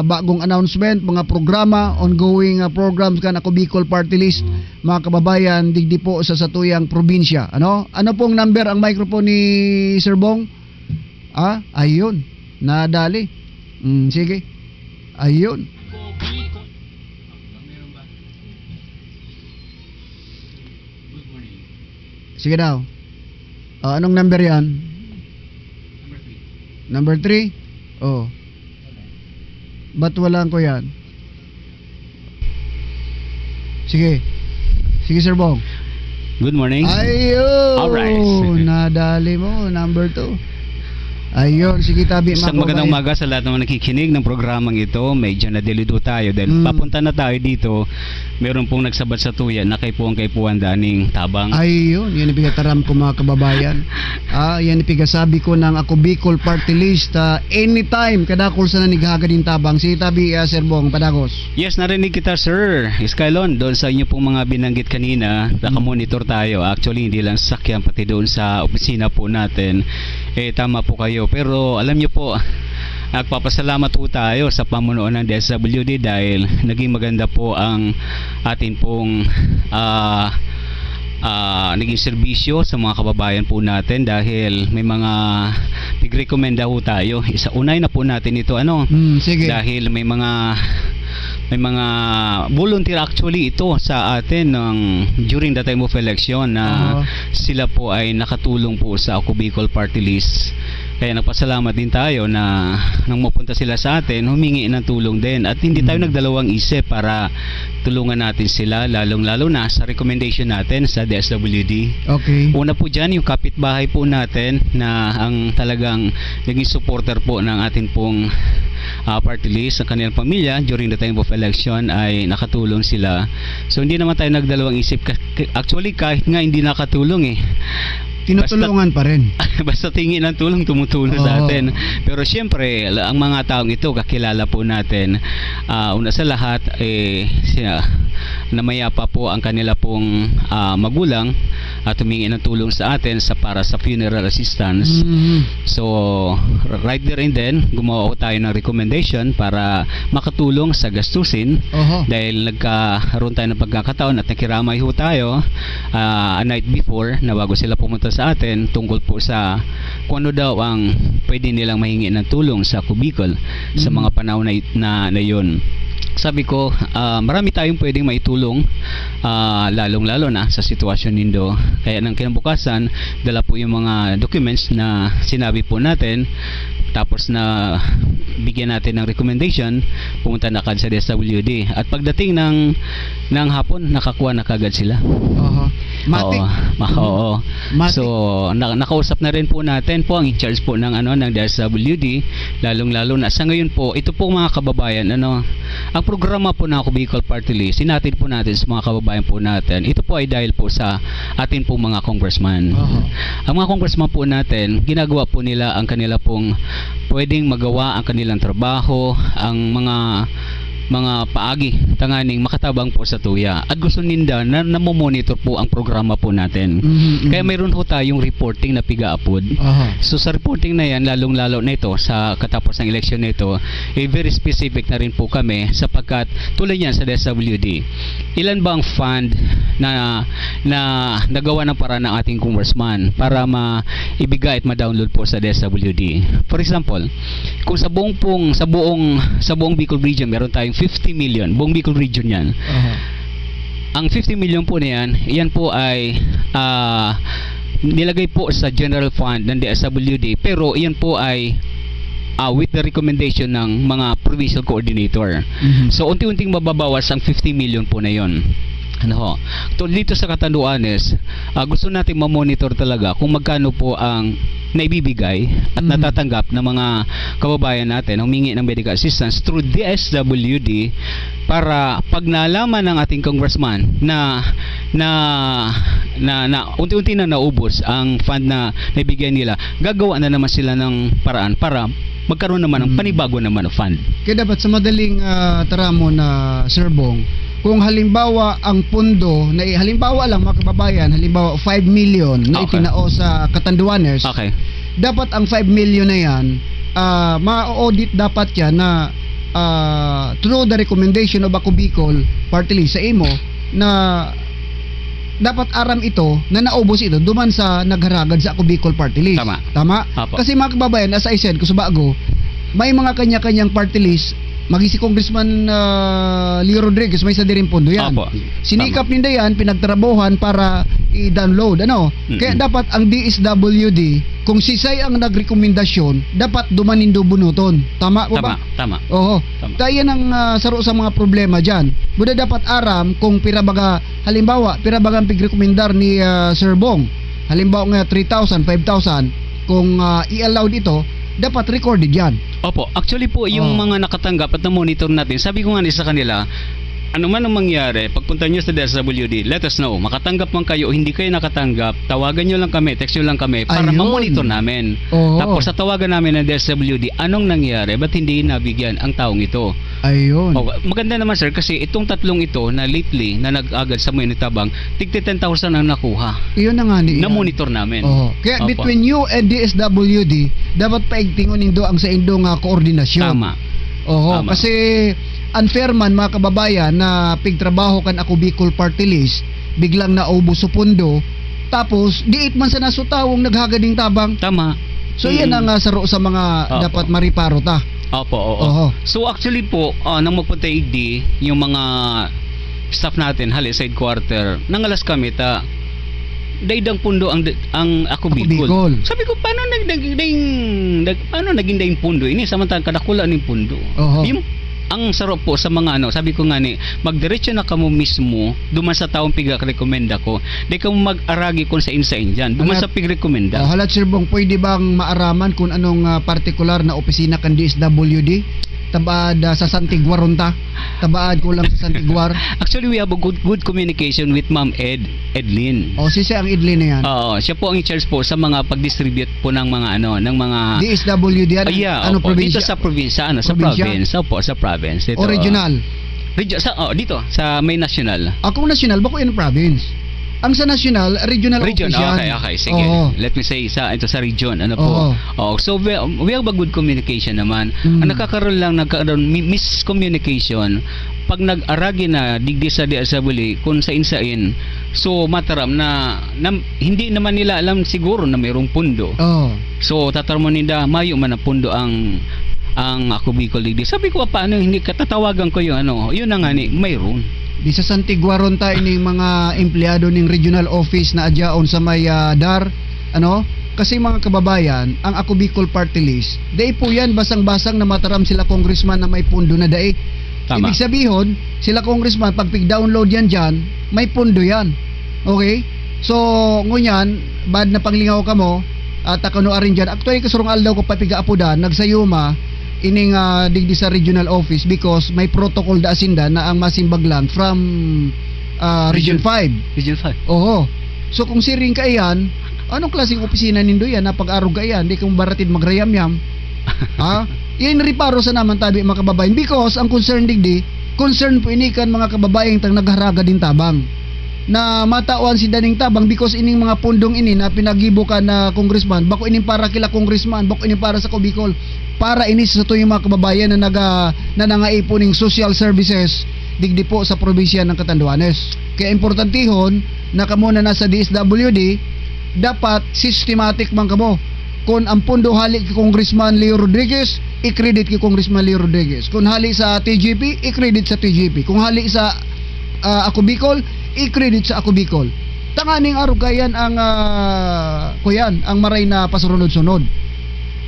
bagong announcement, mga programa, ongoing, ah, programs kan Ako Bicol Party List, mga kababayan, digdi po sa satuyang probinsya. Ano? Ano pong number ang microphone ni Sir Bong? Ah, ayun. Nadali. Mm, sige. Ayun. Sige daw. Ah, anong number yan? Number three? Oh. Ba't walang ko yan? Sige. Sige, Sir Bong. Good morning. Ayun! Alright. Nadali mo, number two. Ayun, sige, tabi, Isang mga magandang kababayan. umaga sa lahat ng mga nakikinig ng programang ito. Medyo na-delayed ho tayo dahil Mm. papunta na tayo dito. Meron pong nagsabat sa tuya na kaipuhan, kaipuhan daning tabang. Ayun, yan ang pinataram ko, mga kababayan. Ah, yan ang pigasabi ko ng Ako Bicol Party List. Ah, anytime, kadakol sana naghahagad yung tabang. Sige, tabi, ah, Sir Bong, padagos. Yes, narinig kita, Sir Skylon, doon sa inyo pong mga binanggit kanina, Mm. nakamonitor tayo. Actually, hindi lang sa sakyan, pati doon sa opisina po natin. Eh, tama po kayo. Pero alam niyo po, nagpapasalamat po tayo sa pamunuan ng D S W D dahil naging maganda po ang atin pong, ah, ah, naging serbisyo sa mga kababayan po natin dahil may mga nagrekomenda ho tayo. Isa, unay na po natin ito, ano? Mm, sige. Dahil may mga, may mga volunteer actually ito sa atin ng during the time of election na Oo. sila po ay nakatulong po sa Ako Bicol Party List. Kaya nagpasalamat din tayo na nang mapunta sila sa atin, humingi ng tulong din. At hindi tayo Mm. nagdalawang isip para tulungan natin sila, lalong-lalo na sa recommendation natin sa D S W D. Okay. Una po dyan, yung kapitbahay po natin na ang talagang naging supporter po ng atin pong, ah, party list, ang kanilang pamilya, during the time of election ay nakatulong sila. So, hindi naman tayo nagdalawang isip. Ka-, actually, kahit nga hindi nakatulong eh. Tinutulungan Basta pa rin. Basta tingin ng tulong, tumutulong sa Oo. atin. Pero siyempre, la-, ang mga taong ito, kakilala po natin. Ah, una sa lahat, eh, siya, na mayapa po ang kanila pong, ah, magulang at humingi ng tulong sa atin sa, para sa funeral assistance. Mm. So, right there and then, gumawa po tayo ng recommendation para makatulong sa gastusin. Oho. Dahil nagkaroon tayo ng pagkakataon at nakiramay ho tayo, ah, a night before na bago sila pumunta sa atin tungkol po sa kung ano daw ang pwede nilang mahingi ng tulong sa Ako Bicol sa Mm. mga panahon na it-, na, na yun. Sabi ko, ah, marami tayong pwedeng maitulong, ah, lalong-lalo na sa sitwasyon nindo. Kaya nang kinabukasan, dala po yung mga documents na sinabi po natin, tapos na bigyan natin ng recommendation, pumunta na agad sa D S W D. At pagdating ng, ng hapon, nakakuha na kagad sila. Oho. Matik. Oo. Ma- oo. Matik. So, na- nakausap na rin po natin po ang in-charge po ng, ano, ng D S W D, lalong-lalo na sa ngayon po, ito po, mga kababayan, ano, ang programa po ng Ako Bicol Party List, hinatid po natin sa mga kababayan po natin. Ito po ay dahil po sa atin pong mga congressman. Aha. Ang mga congressman po natin, ginagawa po nila ang kanila pong pwedeng magawa, ang kanilang trabaho, ang mga mga paagi tanganing makatabang po sa tuya. At gusto ninda na namomonitor po ang programa po natin. Mhm, mhm. Kaya mayroon ho tayong reporting na piga-apod. Aha. So, sa reporting na yan, lalong-lalo na ito sa katapos ng eleksyon na ito, eh, very specific na rin po kami sapagkat tulad niyan sa D S W D. Ilan ba ang fund na, na nagawa ng paraan ng ating congressman para ma-, ibigay at ma-download po sa D S W D? For example, kung sa buong pong, sa buong, sa buong Bicol Region, meron tayong fifty million, buong Bicol Region yan. Aha. Ang fifty million po na yan, yan po ay, ah, nilagay po sa general fund ng D S W D, pero yan po ay, ah, with the recommendation ng mga provincial coordinator. Mhm. So, unti-unting mababawas ang fifty million po na yon. Ano ho? So, dito sa Catanduanes, ah, gusto natin ma-monitor talaga kung magkano po ang naibibigay at Mhm. natatanggap ng mga kababayan natin na humingi ng medical assistance through D S W D para pag nalaman ng ating congressman na, na, na, na unti-unti na naubos ang fund na naibigay nila, gagawa na naman sila ng paraan para magkaroon naman ng Hmm. panibago naman na fund. Kaya dapat sa madaling, ah, taramon na, Sir Bong, kung halimbawa ang pondo na i-, halimbawa lang, mga kababayan, halimbawa five million na Okay. itinao sa Catanduanes, Okay. dapat ang five million na yan, ah, ma-audit dapat yan na, ah, through the recommendation of Ako Bicol Party List sa imo, na dapat aram ito na naubos ito duman sa nagharagad sa Ako Bicol Party List. Tama. Tama? Apo. Kasi, mga kababayan, as I said, ko sa bago, may mga kanya-kanyang party list, maging si Congressman, ah, Leo Rodriguez, may sadiri ning pondo yan. Apo. Sinikap Tama. ninda yan, pinagtrabahohan para i-download. Ano? Mm-mm. Kaya dapat ang D S W D, kung sisay ang nagrekomendasyon, dapat duman nindo bunuton. Tama po ba? Tama, tama. Oo. Tama. Kaya yan ang, ah, saro sa mga problema dyan. Buda dapat aram kung pira baga, halimbawa, pira baga ang pigrekomendar ni, ah, Sir Bong. Halimbawa nga, three thousand, five thousand, kung, ah, i-allowed ito, dapat recorded yan. Opo, actually po, yung Oh. mga nakatanggap at na-monitor natin, sabi ko nga ni sa kanila, ano man ang mangyari, pagpunta nyo sa D S W D, let us know. Makatanggap man kayo o hindi kayo nakatanggap, tawagan nyo lang kami, text nyo lang kami para Ayun. ma-monitor namin. Oo. Tapos sa tawagan namin ng D S W D, anong nangyari? Ba't hindi nabigyan ang taong ito? Ayun. Oh, maganda naman, sir, kasi itong tatlong ito na lately na nag-agad sa Mayong Tabang, tigti ten thousand ang nakuha. Iyon na nga ni Na-monitor namin. Oo. Kaya Opo. Between you and D S W D, dapat paigtingon nindo ang saindong, ah, koordinasyon. Tama. Oo, Tama. kasi unfair man, mga kababayan, na pigtrabaho kan Ako Bicol Party List, biglang naubos sa pondo, tapos diit man sa nasutawong naghagad ning tabang. Tama. So, Mm. yan ang, ah, saro sa mga Opo. dapat mariparo ta. Opo, oo. Oho. So, actually po, ah, nang magpunta igdi, yung mga staff natin, hali sa headquarter, nangalas kami ta, daidang pundo ang, ang Ako Ako Bicol. Bicol. Sabi ko, "Paano nag-, nag-, nag-, nag-, paano naging daing pundo ini? Samantalang kadakula ning pundo." Oho. Yung, ang sarap po sa mga ano, sabi ko nga ni, "Magdiretso na kamo mismo duman sa taong pigrekomenda ko. Di kamo mag-aragi kung sain-sain dyan. Duman Alam- sa pigrekomenda." Oh, halat, Sir Bong, pwede bang maaraman kung anong, ah, partikular na opisina kan D S W D? Tabaad, ah, sa Santiguar unta? Tabaad ko lang sa Santiguar. Actually, we have a good, good communication with Ma'am Ed, Edlin. O, si siya ang Edlin na yan. Oo, siya po ang in-charge po sa mga pag-distribute po ng mga ano, ng mga D S W D yan? Ah, yeah, Ano, opo. probinsya? Dito sa probinsya, ano, sa Probinsya? province. Opo, sa province. Ito, O regional? Regio-, sa, oh, dito, sa may national. Akong national, bako yan province. Ang sa national, regional Region, office yan. Okay, okay, sige. Oo. Let me say, sa, ito sa region, ano po. Oo. Oh, so, we, we have a good communication naman. Mm. Ang nakakaroon lang, nagkaroon mi-, miscommunication, pag nag-aragi na, digdi sa D S W D, kung sain-sain, so, mataram na, na, hindi naman nila alam siguro na mayroong pundo. Oo. So, tatarmon ninda, mayo man ang pundo ang, ang Ako Bicol digdi. Sabi ko, "Paano hindi ka tatawagan ko yung ano?" Yun na nga ni, mayroon. Di sa Santiguar unta ining mga empleyado ning regional office na adyaon sa may, ah, DAR, ano? Kasi, mga kababayan, ang Ako Bicol Party List, dai po yan basang-basang na mataram sila congressman na may pundo na dai. Tama. Ibig sabihon, sila congressman, pag pig-download yan dyan, may pundo yan. Okay? So, ngunyan, bad na panglingaw kamo, at, ah, kano arin dyan. Actually, kasurong aldaw ko pa pigaapodan, nagsayuma, ining, ah, digdi sa regional office because may protocol da asinda na ang masimbag lang from, ah, Region Region five. Region five. Oho. So, kung siring ka iyan, anong klaseng opisina nindo yan na pag-arog ka iyan? Di ka mabaratid magrayamyam. Ha? Yan reparo sa naman tabi, mga kababayan. Because ang concern digdi, concern po ini kan mga kababayan tang nagharagad din tabang. Na matawan si daning tabang because ining mga pundong ini na pinagibo kan, ah, congressman, bako ining para kila congressman, bako ining para sa Cubicol. Para ini sa satuyang mga kababayan na naga-, na nangaipon ning social services digdi po sa probinsya ng Catanduanes. Kaya importantihon na kamo na nasa D S W D, dapat systematic man kamo. Kun ang pundo hali ki Congressman Leo Rodriguez, i-credit ki Congressman Leo Rodriguez. Kun hali sa T G P, i-credit sa T G P. Kung hali sa, ah, Ako Bicol, i-credit sa Ako Bicol. Tanganing arog kayan ang, ah, kuyan, ang maray na pasurunod-sunod.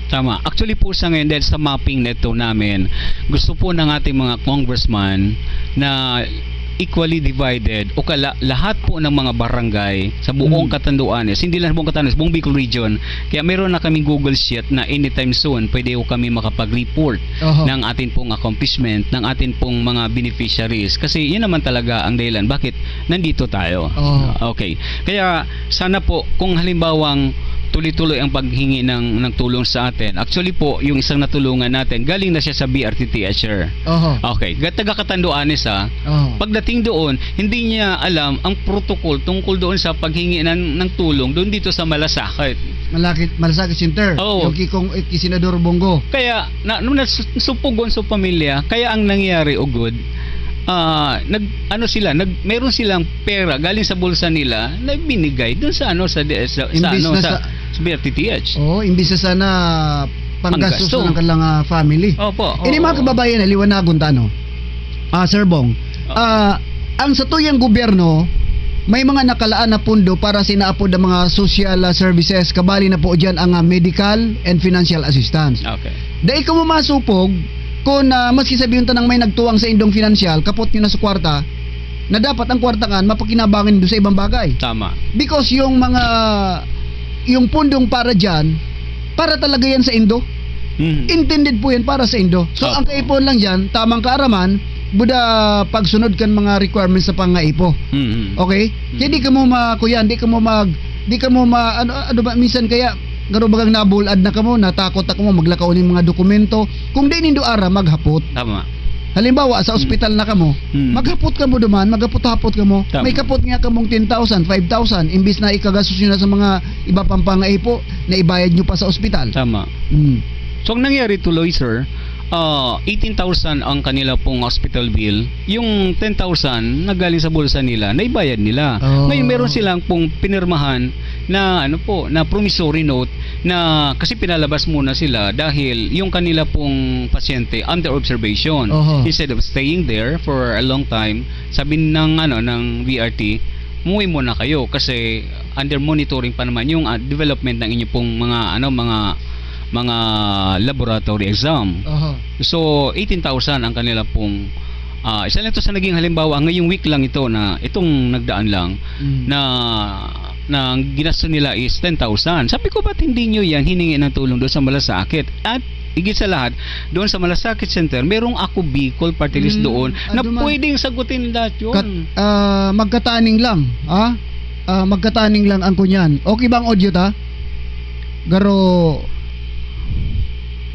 Tama. Actually po, sa ngayon, dahil sa mapping na ito namin, gusto po ng ating mga congressman na equally divided o kala-, lahat po ng mga barangay sa buong Mm. Catanduanes, hindi lang buong Catanduanes, buong Bicol Region. Kaya meron na kaming Google Sheet na anytime soon, pwede po kami makapag-report Oho. ng atin pong accomplishment, ng atin pong mga beneficiaries. Kasi yun naman talaga ang dahilan bakit nandito tayo. Oho. Okay. Kaya sana po, kung halimbawang tuloy-tuloy ang paghingi ng, ng tulong sa atin. Actually po, yung isang natulungan natin, galing na siya sa B R T T H, sir. Oho. Okay. Ga-, taga Catanduanes, ah. Oho. Pagdating doon, hindi niya alam ang protocol tungkol doon sa paghingi ng, ng tulong doon dito sa Malasakit. Malakit, Malasakit Center. Oo. Yung kikong, eh, ki Senador Bongo. Kaya, na, nung nas-, supugon sa pamilya, kaya ang nangyari, ugod, ah, nag, ano sila, nag, meron silang pera galing sa bulsa nila na binigay dun sa, ano, sa, sa, sa, Imbis ano, na sa, sa sa B R T T H. Oo, imbis na sana panggastos Panggasto. na ng kanilang, ah, family. Opo, Ini, oo. mga kababayan, liwanagon ta, no? Ah, Sir Bong, Oo. ah, ang satuyang gobyerno, may mga nakalaan na pundo para sa inaapod na mga social, ah, services, kabali na po dyan ang, ah, medical and financial assistance. Okay. Dai kamo masupog kun, ah, maski sabihon tanang may nagtuwang sa indong financial, kapot nyo na sa kwarta, na dapat ang kwarta kan mapakinabangan nindo sa ibang bagay. Tama. Because yung mga, yung pundong para dyan, para talaga yan sa indo. Mhm. Intended po yan para sa indo. So, Opo. ang kaipon lang dyan, tamang kaaraman, buda pagsunod kan mga requirements sa pangaipo. Mhm. Okay? Mhm. Kaya di kamo ma-, kuyan, di kamo mag-, di kamo ma-, ano, ano ba, minsan kaya, garo bagang nabulad na kamo, natakot na kamo, maglakaw ning mga dokumento. Kung di nindo aram, maghapot. Tama. Halimbawa, sa Mm. ospital na kamo, Mm. maghapot kamo duman, maghapot-hapot kamo. Tama. May kapot nga kamong ten thousand, five thousand, imbis na ikagastos nyo na sa mga iba pang pangaipo, na ibayad nyo pa sa ospital. Tama. Mm. So, ang nangyari tuloy, sir, ah, eighteen thousand ang kanila pong hospital bill. Yung ten thousand na galing sa bulsa nila, naibayad nila. Oh. Ngayon, meron silang pong pinirmahan na, ano po, na promissory note na, kasi pinalabas muna sila dahil yung kanila pong pasyente under observation. Oho. Instead of staying there for a long time, sabi ng, ano, ng B R T, "Umuwi muna kayo kasi under monitoring pa naman yung, ah, development ng inyo pong mga, ano, mga, mga laboratory exam." Oho. So, eighteen thousand ang kanila pong, ah, isa lang ito sa naging halimbawa. Ngayong week lang ito na, itong nagdaan lang, Mm. na, na ang ginasto nila is ten thousand. Sabi ko, "Ba't hindi nyo yan hiningi ng tulong doon sa malasakit?" At higit sa lahat, doon sa Malasakit Center, merong Ako Bicol Party List Mm, doon na ano man. pwedeng sagutin lahat yun. Kat-, ah, magkataning lang, ha? Ah, magkataning lang ang kunyan. Okay ba ang audio ta? Garo,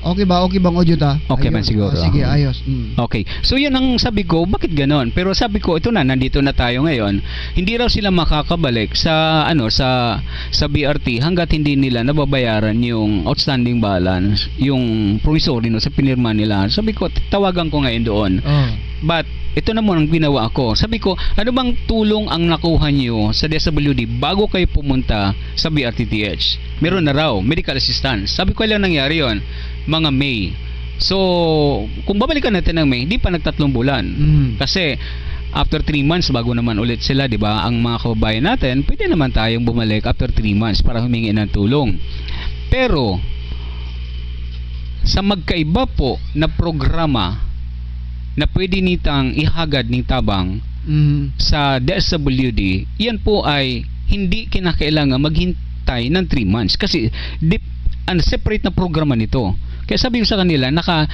okay ba? Okay ba ang audio ta? Okay man Ayun. siguro. Ah, sige, Ah. ayos. Mm. Okay. So, yun ang sabi ko, bakit ganon? Pero sabi ko, ito na, nandito na tayo ngayon. Hindi raw sila makakabalik sa, ano, sa, sa B R T hanggat hindi nila nababayaran yung outstanding balance, yung promissory note sa pinirma nila. Sabi ko, tawagan ko ngayon doon. Oh. But, ito naman ang ginawa ko. Sabi ko, "Ano bang tulong ang nakuha niyo sa D S W D bago kayo pumunta sa B R T T H?" Meron na raw, medical assistance. Sabi ko, "Kailan nangyari yon?" "Mga May." So, kung babalikan natin ng May, hindi pa nagtatlong bulan. Mm. Kasi, after three months, bago naman ulit sila, di ba? Ang mga kababayan natin, pwede naman tayong bumalik after three months para humingi ng tulong. Pero, sa magkaiba po na programa na pwede nitang ihagad ning tabang Mm. sa D S W D, yan po ay hindi kinakailangan maghintay ng three months kasi dip-, ano, separate na programa nito. Kaya sabi ko sa kanila, "Naka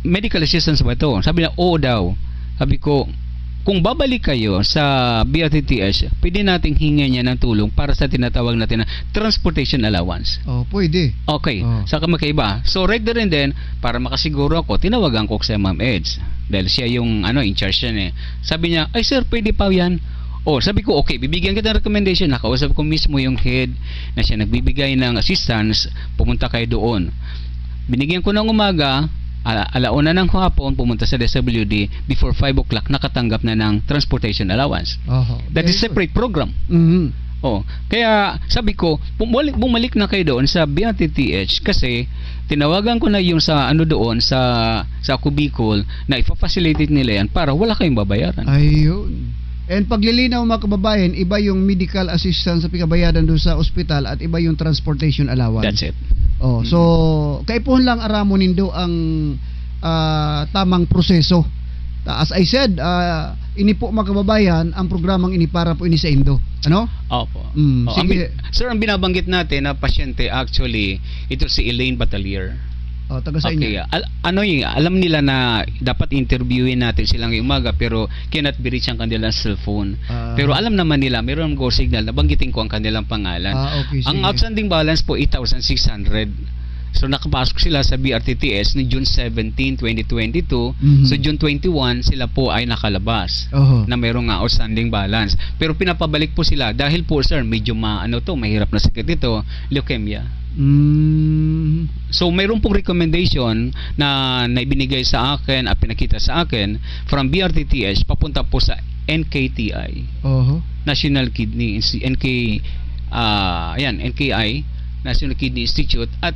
medical assistance ba ito?" Sabi na, "Oo daw." Sabi ko, "Kung babalik kayo sa B R T T H, pwede nating hingan niya ng tulong para sa tinatawag natin na transportation allowance." Oh, pwede. Okay, Oh. saka magkaiba. So, right there and then, para makasiguro ako, tinawagan ko si Ma'am Eds. Dahil siya yung, ano, in charge yan eh. Sabi niya, "Ay sir, pwede pa yan." Oh, sabi ko, "Okay, bibigyan kita ng recommendation." Nakausap ko mismo yung head na siya nagbibigay ng assistance, "Pumunta kayo doon." Binigyan ko ng umaga, ala-, alauna ng hapon, pumunta sa D S W D, before five o'clock, nakatanggap na ng transportation allowance. Oho. That is Very good. separate program. Mhm. Oh, kaya sabi ko, "Bumalik, bumalik na kayo doon sa B R T T H kasi tinawagan ko na yung sa, ano, doon sa, sa Ako Bicol na ipa-facilitate nila yan para wala kayong babayaran." Ayun. And paglilinaw, mga kababayan, iba yung medical assistance sa pinabayadan doon sa ospital at iba yung transportation allowance. That's it. Oh, Mm. so, kaipuhan lang aramo nindo ang, ah, tamang proseso. Ta-, as I said, ah, ini po, mga kababayan, ang programang ini para po ini sa indo. Ano? Opo. Mm, Oo, ang sige. bi-, sir, ang binabanggit natin na pasyente, actually, ito si Elaine Batalier. Oh, taga sa Okay, inyo? al-, ano eh, alam nila na dapat interviewin natin sila ngayong umaga, pero cannot be reached ang kanilang cellphone. Ah. Pero alam naman nila, mayroon go signal, nabanggitin ko ang kanilang pangalan. Ah, okay, Ang sige. outstanding balance po, eight thousand six hundred. So, nakapasok sila sa B R T T S ni June seventeen, twenty twenty-two. Mhm. So, June twenty-one, sila po ay nakalabas Oho. na mayroong, ah, outstanding balance. Pero pinapabalik po sila dahil po, sir, medyo ma-, ano to, mahirap na sakit ito, leukemia. Mm. So, mayroon pong recommendation na, na ibinigay sa akin at pinakita sa akin from B R T T H papunta po sa N K T I, Oho. National Kidney Insti-, N K, ah, ayan, N K I, National Kidney Institute, at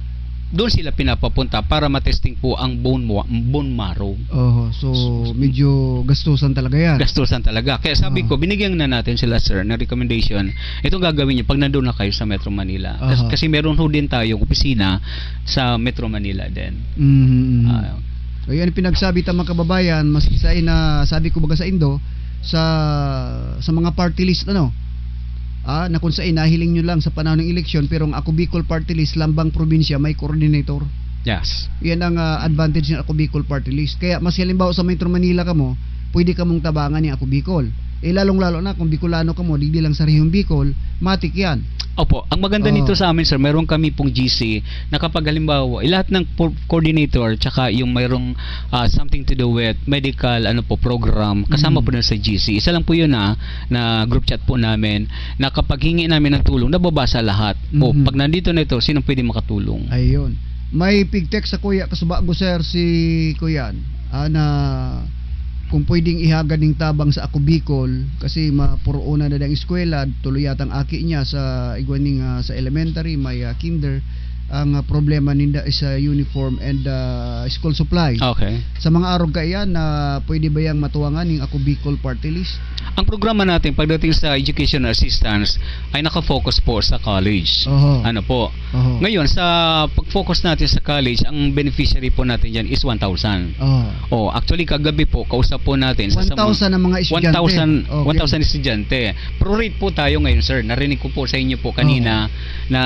doon sila pinapapunta para matesting po ang bone mo-, bone marrow. Oho, so, So, medyo gastusan talaga yan. Gastusan talaga. Kaya sabi Ah. ko, binigyan na natin sila, sir, ng recommendation. Itong gagawin niyo pag nandun na kayo sa Metro Manila. Kas-, Aha. kasi meron ho din tayong opisina sa Metro Manila din. Mhm, mhm. Ah. Ayan, pinagsabi ta, mga kababayan, maski sa ina, sabi ko baga sa indo, sa, sa mga party list, ano, ah, na kung sa nahiling nyo lang sa panahon ng eleksyon, pero ang Ako Bicol Party List, lambang probinsya, may coordinator. Yes. Yan ang, ah, advantage ng Ako Bicol Party List. Kaya mas halimbawa sa Metro Manila kamo, pwede kamong tabangan ni Ako Bicol. Eh, lalong-lalo na kung Bicolano kamo, digdi lang sa Rehiyong Bicol, matik yan. Opo. Ang maganda Oo. nito sa amin, sir, meron kami pong G C na kapag halimbawa, eh, lahat ng po-, coordinator, tsaka yung mayroong, ah, something to do with medical, ano po, program, kasama Mm. po na sa G C. Isa lang po yun, ah, na group chat po namin, na kapag hingi namin ng tulong, nababasa lahat. O, Mhm. pag nandito na ito, sinong pwede makatulong? Ayun. May pig-text sa Kuya Kasubago, sir, si Kuya, ah, na kung pwedeng ihagad ning tabang sa Ako Bicol, kasi mapuro una na dang eskwela, tulo yatang aki niya sa igwa ning, ah, sa elementary, may, ah, kinder. Ang, ah, problema ninda is, ah, uniform and, ah, school supply. Okay. Sa mga arog kaiyan, na pwede ba yang matuwangan ning Ako Bicol Party List? Ang programa natin pagdating sa educational assistance ay nakafocus po sa college. Oho. Ano po? Oho. Ngayon, sa pag-focus natin sa college, ang beneficiary po natin diyan is one thousand. Oho. Oh, actually, kagabi po, kausap po natin sa, sa One thousand ang mga estudyante. One thousand, Okay. one thousand estudyante. Pro-rate po tayo ngayon, sir. Narinig ko po sa inyo po kanina Oho. na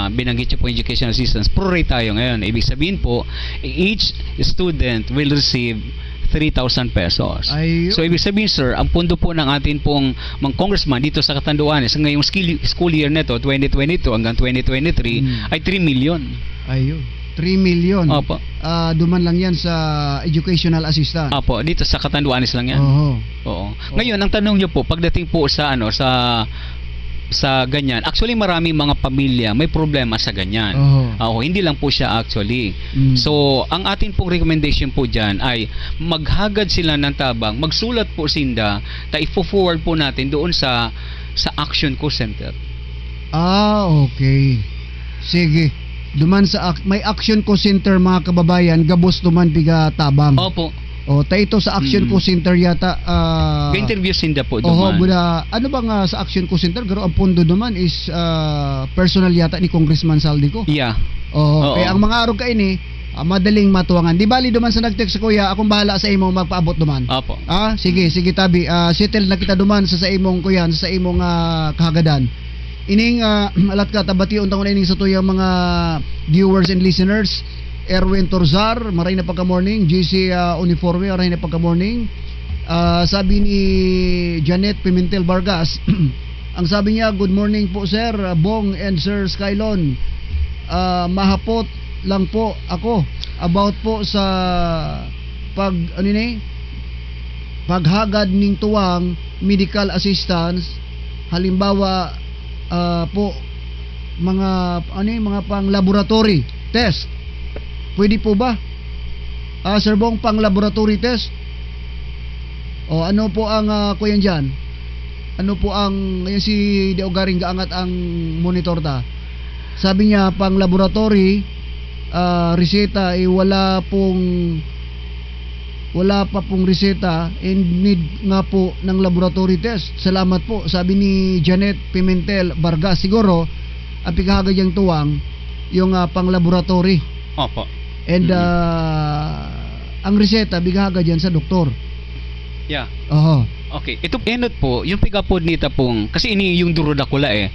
binanggit niyo po educational assistance. Pro-rate tayo ngayon. Ibig sabihin po, each student will receive three thousand pesos. Ayun. So, ibig sabihin, sir, ang pondo po ng atin pong mga congressman dito sa Catanduanes, sa ngayong skill-, school year na ito, twenty twenty-two hanggang twenty twenty-three, Hmm. ay three million. Ayun. Three million. Opo. Ah, duman lang yan sa educational assistance. Opo, dito sa Catanduanes lang yan. Oho. Oo. Oo. Ngayon, ang tanong niyo po, pagdating po sa, ano, sa, sa ganyan, actually, maraming mga pamilya may problema sa ganyan. Oho. Oo, hindi lang po siya actually. Mm. So, ang atin pong recommendation po dyan ay maghagad sila ng tabang, magsulat po sinda, ta ifo-forward po natin doon sa, sa Action Co Center. Ah, okay. Sige. Duman sa ac-, may Action Co Center, mga kababayan, gabos duman piga tabang. Opo. O, ta ito sa Action Mm. Co Center yata, ah, Ga-interview sinda po oho, duman. Bula, ano ba nga sa Action Co Center? Garo ang pondo duman is, ah, personal yata ni Congressman Zaldy Co. Yeah. Oho, Oo. kaya ang mga arog kaini, ah, madaling matuwangan. Di bali duman sa nag-text, kuya, akong bahala sa imo magpaabot duman. Opo. Ah, sige, sige, tabi. Ah, settle na kita duman sa, sa imong, kuyan, sa imong, ah, kahagadan. Ining, ah, alat ka, tabation ta ngona ining sa tuyang mga viewers and listeners. Erwin Torzar, maray na pagka-morning. J C, ah, Uniforme, maray na pagka-morning. Ah, sabi ni Janet Pimentel Vargas, ang sabi niya, "Good morning po, Sir Bong and Sir Skylon. Ah, mahapot lang po ako about po sa pag, ano ni, paghagad ning tuwang medical assistance, halimbawa, ah, po, mga, ano ni, mga pang-laboratory test. Pwede po ba? Ah, Sir Bong, pang-laboratory test?" O, ano po ang, ah, kuyan diyan? Ano po ang, ayan si Deo Garing gaangat ang monitor ta. Sabi niya, pang-laboratory, ah, reseta, eh, wala pong, wala pa pong reseta, and need nga po ng laboratory test. Salamat po, sabi ni Janet Pimentel Vargas. Siguro, ang pikahagad niyang tuwang, yung, ah, pang-laboratory. Opo. And, Mm. ah, ang reseta, bighaga diyan sa doktor. Yeah. Oho. Okay. Ito, enot po, yung pigapod nita pong, kasi ini yung duro dakula eh.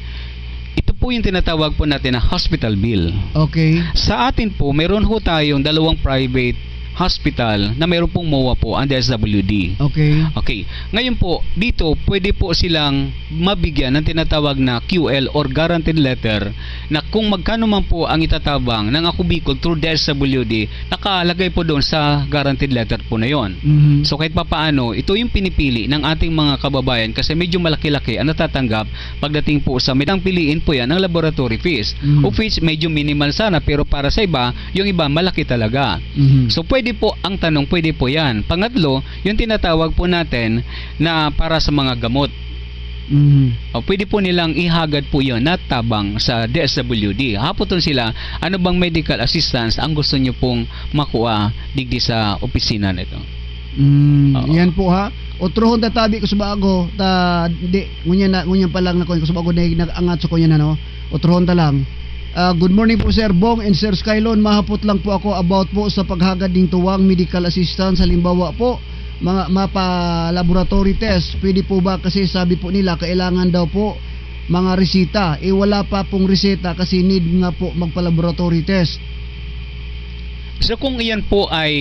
Ito po yung tinatawag po natin na hospital bill. Okay. Sa atin po, meron ho tayong dalawang private hospital na meron pong mowa po, ang D S W D. Okay. Okay. Ngayon po, dito, pwede po silang mabigyan ng tinatawag na Q L or guaranteed letter na kung magkano man po ang itatabang ng Ako Bicol through D S W D, nakalagay po doon sa guaranteed letter po na yon. Mhm. So, kahit papaano, ito yung pinipili ng ating mga kababayan kasi medyo malaki-laki ang natatanggap pagdating po sa may piliin po yan ng laboratory fees. Mhm. Of which, medyo minimal sana, pero para sa iba, yung iba malaki talaga. Mhm. So, pwede po, ang tanong, pwede po yan. Pangatlo, yung tinatawag po natin na para sa mga gamot. Mhm. O, pwede po nilang ihagad po yun na tabang sa D S W D. Hapoton sila, ano bang medical assistance ang gusto nyo pong makua digdi sa opisina nito? Mm, Oo. Yan po ha. Otrohon tatabi ko sa bago, ta, di, ngunyan na, ngunyan pa lang na ko, ko sa bago na nag-angat sa kunya na, no? Otrohon ta lang. Ah, good morning po, Sir Bong and Sir Skylon. Mahapot lang po ako about po sa paghagad ning tuwang medical assistance. Halimbawa po, mga mapa-laboratory test. Pwede po ba? Kasi sabi po nila, kailangan daw po mga resita. Eh, wala pa pong resita kasi need nga po magpa-laboratory test. So, kung iyan po ay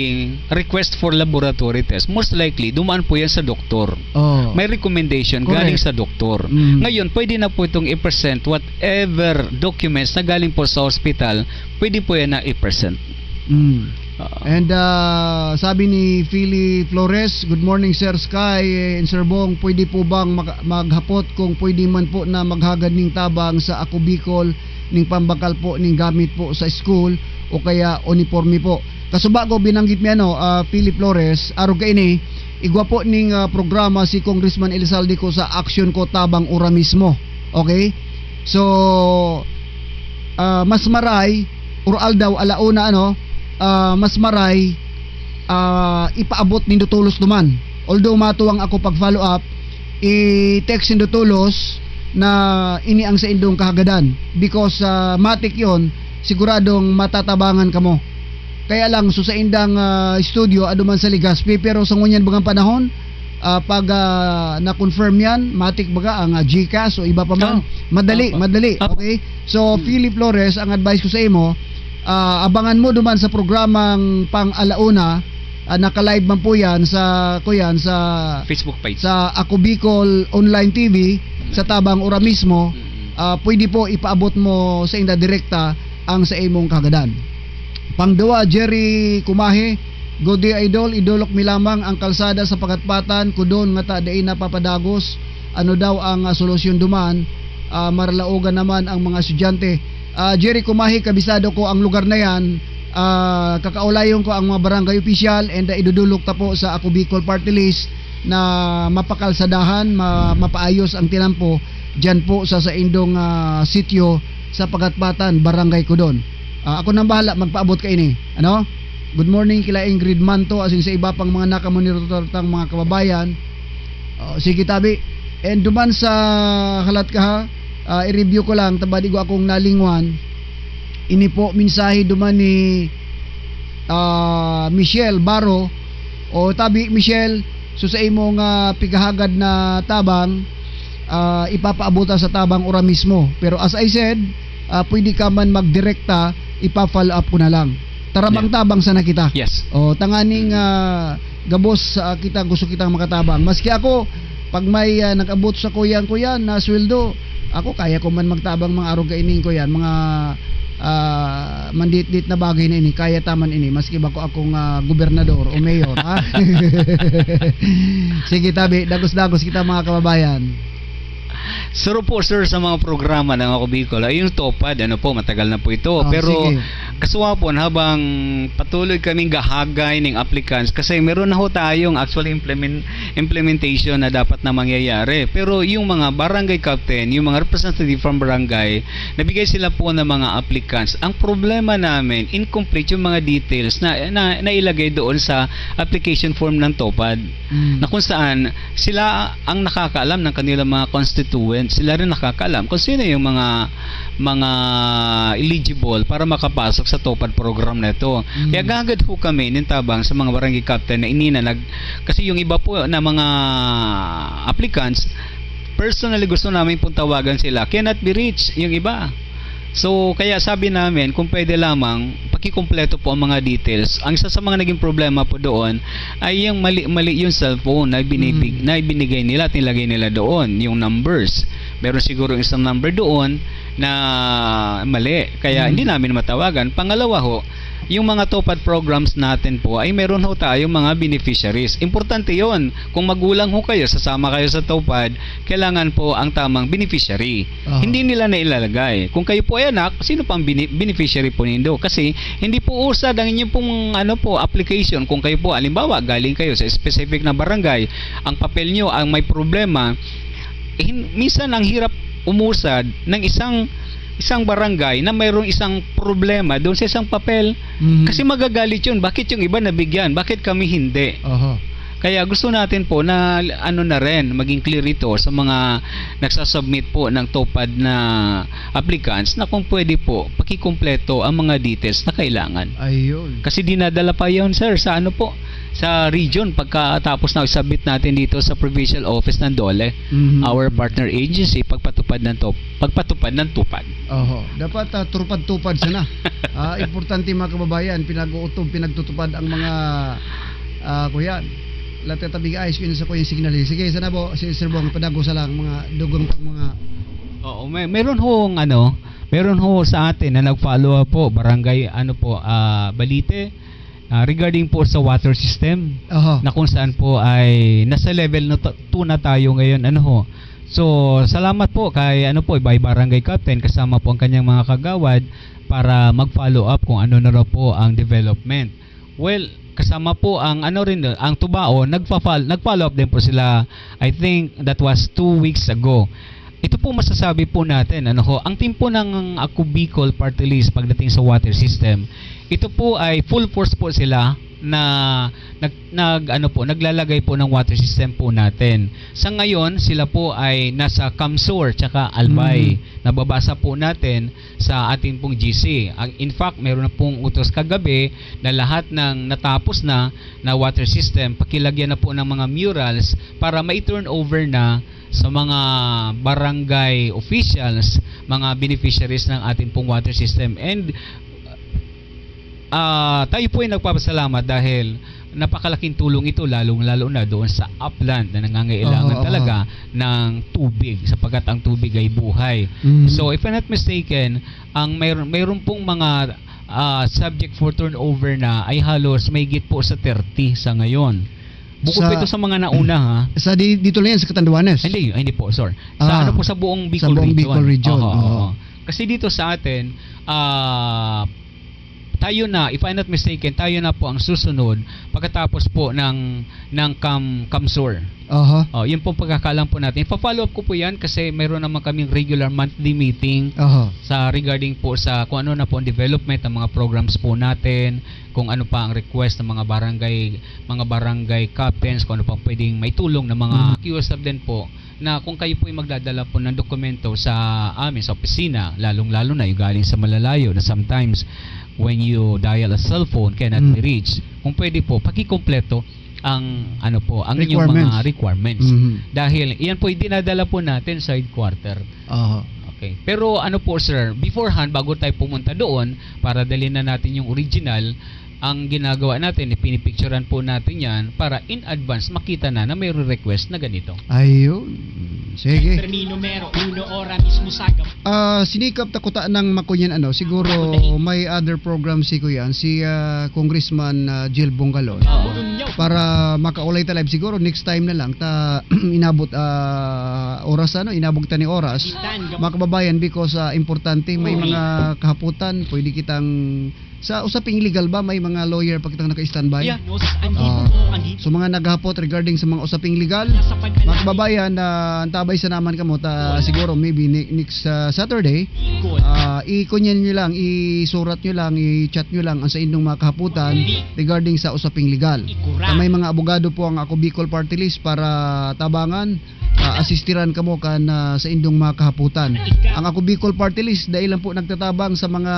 request for laboratory test, most likely, dumaan po yan sa doktor. Oh. May recommendation Correct. Galing sa doktor. Mm. Ngayon, pwede na po itong i-present whatever documents na galing po sa hospital, pwede po yan na i-present. Mm. Oo. And, ah, sabi ni Philly Flores, "Good morning, Sir Sky and Sir Bong. Pwede po bang maka-, maghapot kung pwede man po na maghagad ning tabang sa Ako Bicol ning pambakal po ning gamit po sa school o kaya uniporme po?" Kasubago binanggit mi ano, ah, Philip Flores, arog kaini, igwa po ning, ah, programa si Congressman Elizalde ko sa Aksyon Ko Tabang Ora Mismo. Okay? So, ah, mas maray, or aldaw, alauna, ano, ah, mas maray, ah, ipaabot nindo tolos duman. Although matuwang ako pag-follow up, i-text nindo tolos na ini ang saindong kahagadan. Because, ah, matik yon, siguradong matatabangan kamo. Kaya lang, so saindang, ah, studio, ado man sa Legazpi, pero sa ngunyan bagang panahon, ah, pag, ah, na-confirm yan, matik baga ang, ah, GCash o iba pa man, Oh. madali, Opo. madali. Opo. Okay? So, Hmm. Philip Flores, ang advice ko sa imo, ah, abangan mo duman sa programang pang alauna, ah, naka-live man po yan sa, kuyan, sa Facebook page. Sa Ako Bicol Online T V, sa Tabang Ora Mismo, Mm. ah, pwede po ipaabot mo sa inda direkta ang sa imong kahagadan. Pangduwa, Jerry Kumahe, "Good day, Idol. Idolok mi lamang ang kalsada sa Pakatpatan, kudon ngata dai napapadagos. Ano daw ang, ah, solusyon duman? Ah, maralaogan naman ang mga estudyante." Ah, Jerry Kumahe, kabisado ko ang lugar na yan. Ah, kakaulayon ko ang mga barangay official and, ah, idudulok ta po sa Ako Bicol Party List na mapakalsadahan, ma-, mapaayos ang tinampo dyan po sa saindong, ah, sitio sa Pakatpatan, Barangay Kudon. Ah, ako nang bahala magpaabot kaini. Ano? Good morning kila Ingrid Manto, asin sa iba pang mga nakamonitor tang mga kababayan. Oh, sige, tabi. And duman sa halat ka, ha, ah, i-review ko lang, tabadi ko akong nalingwan. Ini po, mensahe duman ni ah, Michelle Baro, o tabi, Michelle, so sa imo nga pikahagad na tabang, ah, ipapaabot ta sa tabang ora mismo. Pero as I said, ah, pwede ka man magdirekta, ipa-follow up ko na lang. Tarabang-tabang sana kita. Yes. O, tanganing, ah, gabos, ah, kita, gusto kitang makatabang. Maski ako, pag may, ah, nag-abot sa kuyan-kuyan na sweldo, ako, kaya ko man magtabang mga arog kaining kuyan, mga, ah, mandit-dit na bagay na ini, kaya ta man ini, maski bako akong, ah, gobernador o mayor, ha? Sige, tabi, dagos-dagos kita, mga kababayan. Saro po, sir, sa mga programa ng Ako Bicol, ay yung TOPAD, ano po, matagal na po ito. Oh, pero sige. Kasuwapon, habang patuloy kaming gahagay ning applicants, kasi meron na ho tayong actually implement-, implementation na dapat na mangyayari. Pero yung mga barangay captain, yung mga representative from barangay, nabigay sila po ng mga applicants. Ang problema namin, incomplete yung mga details na, na nailagay doon sa application form ng TOPAD. Mm. Na kung saan sila ang nakakaalam ng kanilang mga constituents, sila rin nakakaalam kung sino yung mga, mga eligible para makapasok sa TOPAD program na ito. Mm. Kaya gagad ho kami nin tabang sa mga barangay captain na ini na nag-, kasi yung iba po na mga applicants, personally gusto namin pong tawagan sila, cannot be reached yung iba. So, kaya sabi namin, kung pwede lamang, pakikumpleto po ang mga details. Ang isa sa mga naging problema po doon ay yung mali-mali yung cellphone na ibinibig-, Mm. na ibinigay nila at nilagay nila doon, yung numbers. Meron siguro isang number doon na mali, kaya Mm. hindi namin matawagan. Pangalawa ho, yung mga TOPAD programs natin po ay meron ho tayong mga beneficiaries. Importante yon. Kung magulang ho kayo, sasama kayo sa TOPAD, kailangan po ang tamang beneficiary. Aha. Hindi nila na ilalagay. Kung kayo po ay anak, sino pang bini-, beneficiary po nindo? Kasi hindi po usad ang inyong pong, ano po, application. Kung kayo po, halimbawa, galing kayo sa specific na barangay, ang papel nyo ang may problema, eh, hin-, minsan ang hirap umusad ng isang, isang barangay na mayroong isang problema doon sa isang papel. Mhm. Kasi magagalit yun. Bakit yung iba nabigyan? Bakit kami hindi? Aha. Kaya gusto natin po na, ano na rin, maging clear ito sa mga nagsasubmit po ng TOPAD na applicants na kung pwede po, pakikumpleto ang mga details na kailangan. Ayun. Kasi dinadala pa yun, sir, sa ano po, sa region pagkatapos na i-submit natin dito sa provincial office ng DOLE, Mhm. our partner agency, pagpatupad ng TOP-, pagpatupad ng TOPAD. Oho. Dapat, ah, turpad-tupad sana. Ah, importante, mga kababayan, pinag-uutob, pinagtutupad ang mga, ah, kuyan. Latatabi, ayos ko yun sa kuyang signal, eh. Sige, sana po, si Sir Bong, padagosa lang, mga dugang pang mga Oo, may, meron hong ano, meron ho sa atin na nag-follow up po, barangay, ano po, ah, Balite, ah, regarding po sa water system, Aha. na kung saan po ay nasa level na ta-, two na tayo ngayon, ano ho. So, salamat po kay, ano po, by barangay captain, kasama po ang kanyang mga kagawad para mag-follow up kung ano na raw po ang development. Well, kasama po ang, ano rin, ang Tubao, nagpa-fol-, nag-follow up din po sila. I think that was two weeks ago. Ito po masasabi po natin, ano ho, ang team po ng Ako Bicol Party List pagdating sa water system, ito po ay full force po sila na nag-, nag-, ano po, naglalagay po ng water system po natin. Sa ngayon, sila po ay nasa Kamsur tsaka Albay. Mm. Nababasa po natin sa ating pong G C. Ang, in fact, meron na pong utos kagabi na lahat ng natapos na, na water system, pakilagyan na po ng mga murals para mai-turn over na sa mga barangay officials, mga beneficiaries ng ating pong water system. And, ah, tayo po ay nagpapasalamat dahil napakalaking tulong ito, lalong-lalo na doon sa upland na nangangailangan Oo, oo. talaga ng tubig, sapagkat ang tubig ay buhay. Mm. So, if I'm not mistaken, ang mayroon, mayroon pong mga, ah, subject for turnover na ay halos mahigit po sa thirty sa ngayon. Bukod Sa pa ito sa mga nauna, ha? Sa di-, dito lang yan, sa Catanduanes? Hindi, hindi po, sir. Sa Ah, ano po, sa buong sa Bicol buong region. Bicol region, Oo, oo. oo. Kasi dito sa atin, ah, tayo na, if I'm not mistaken, tayo na po ang susunod pagkatapos po ng, ng Cam-, Camsur. Aha. Oh, yun pong pagkakaalam po natin. Ipa-follow up ko po yan kasi mayroon naman kaming regular monthly meeting Aha. sa regarding po sa kung ano na po ang development ng mga programs po natin, kung ano pa ang request ng mga barangay, mga barangay captains, kung ano pang pwedeng maitulong ng mga Mm. Q S F din po, na kung kayo po ay magdadala po ng dokumento sa amin, sa opisina, lalong-lalo na yung galing sa malalayo na sometimes when you dial a cell phone cannot Mm. be reached, kung pwede po, pakikompleto ang, ano po, ang inyong mga Requirements. requirements. Mhm. Dahil iyan po, dinadala po natin sa headquarter. Aha. Okay. Pero ano po, sir, beforehand, bago tayo pumunta doon, para dalhin na natin yung original, ang ginagawa natin, ipinipicturan po natin yan para in advance makita na na may request na ganito. Ayun. Sige. Termino mero, uno ora mismo sagam. Ah, sinikap ta kuta ng makunyan, ano, siguro may other program si kuyan, si ah, Congressman ah, Jill Bongalon. Para makaulay ta live, siguro next time na lang ta inabot ah, oras, ano, inabot ta ni oras. Mga kababayan, because ah, importante, may mga kahapotan, pwede kitang sa usaping legal ba, may mga lawyer pa kitang naka-standby? Yeah. Nos, ang Ah, hipo, ang hipo. So mga naghahapot regarding sa mga usaping legal, Nasa pag-alala. Mga kababayan, ah, antabay sa naman kamo ta siguro maybe ne- next ah, Saturday. Ikon. Ah, ikunyan nyo lang, isurat nyo lang, i-chat nyo lang ang sa indong mga kahapotan regarding sa usaping legal. Ikura. Ta may mga abogado po ang Ako Bicol Party List para tabangan, ah, asistiran kamo kan ah, sa indong mga kahapotan. Ang Ako Bicol Party List dai lang po nagtatabang sa mga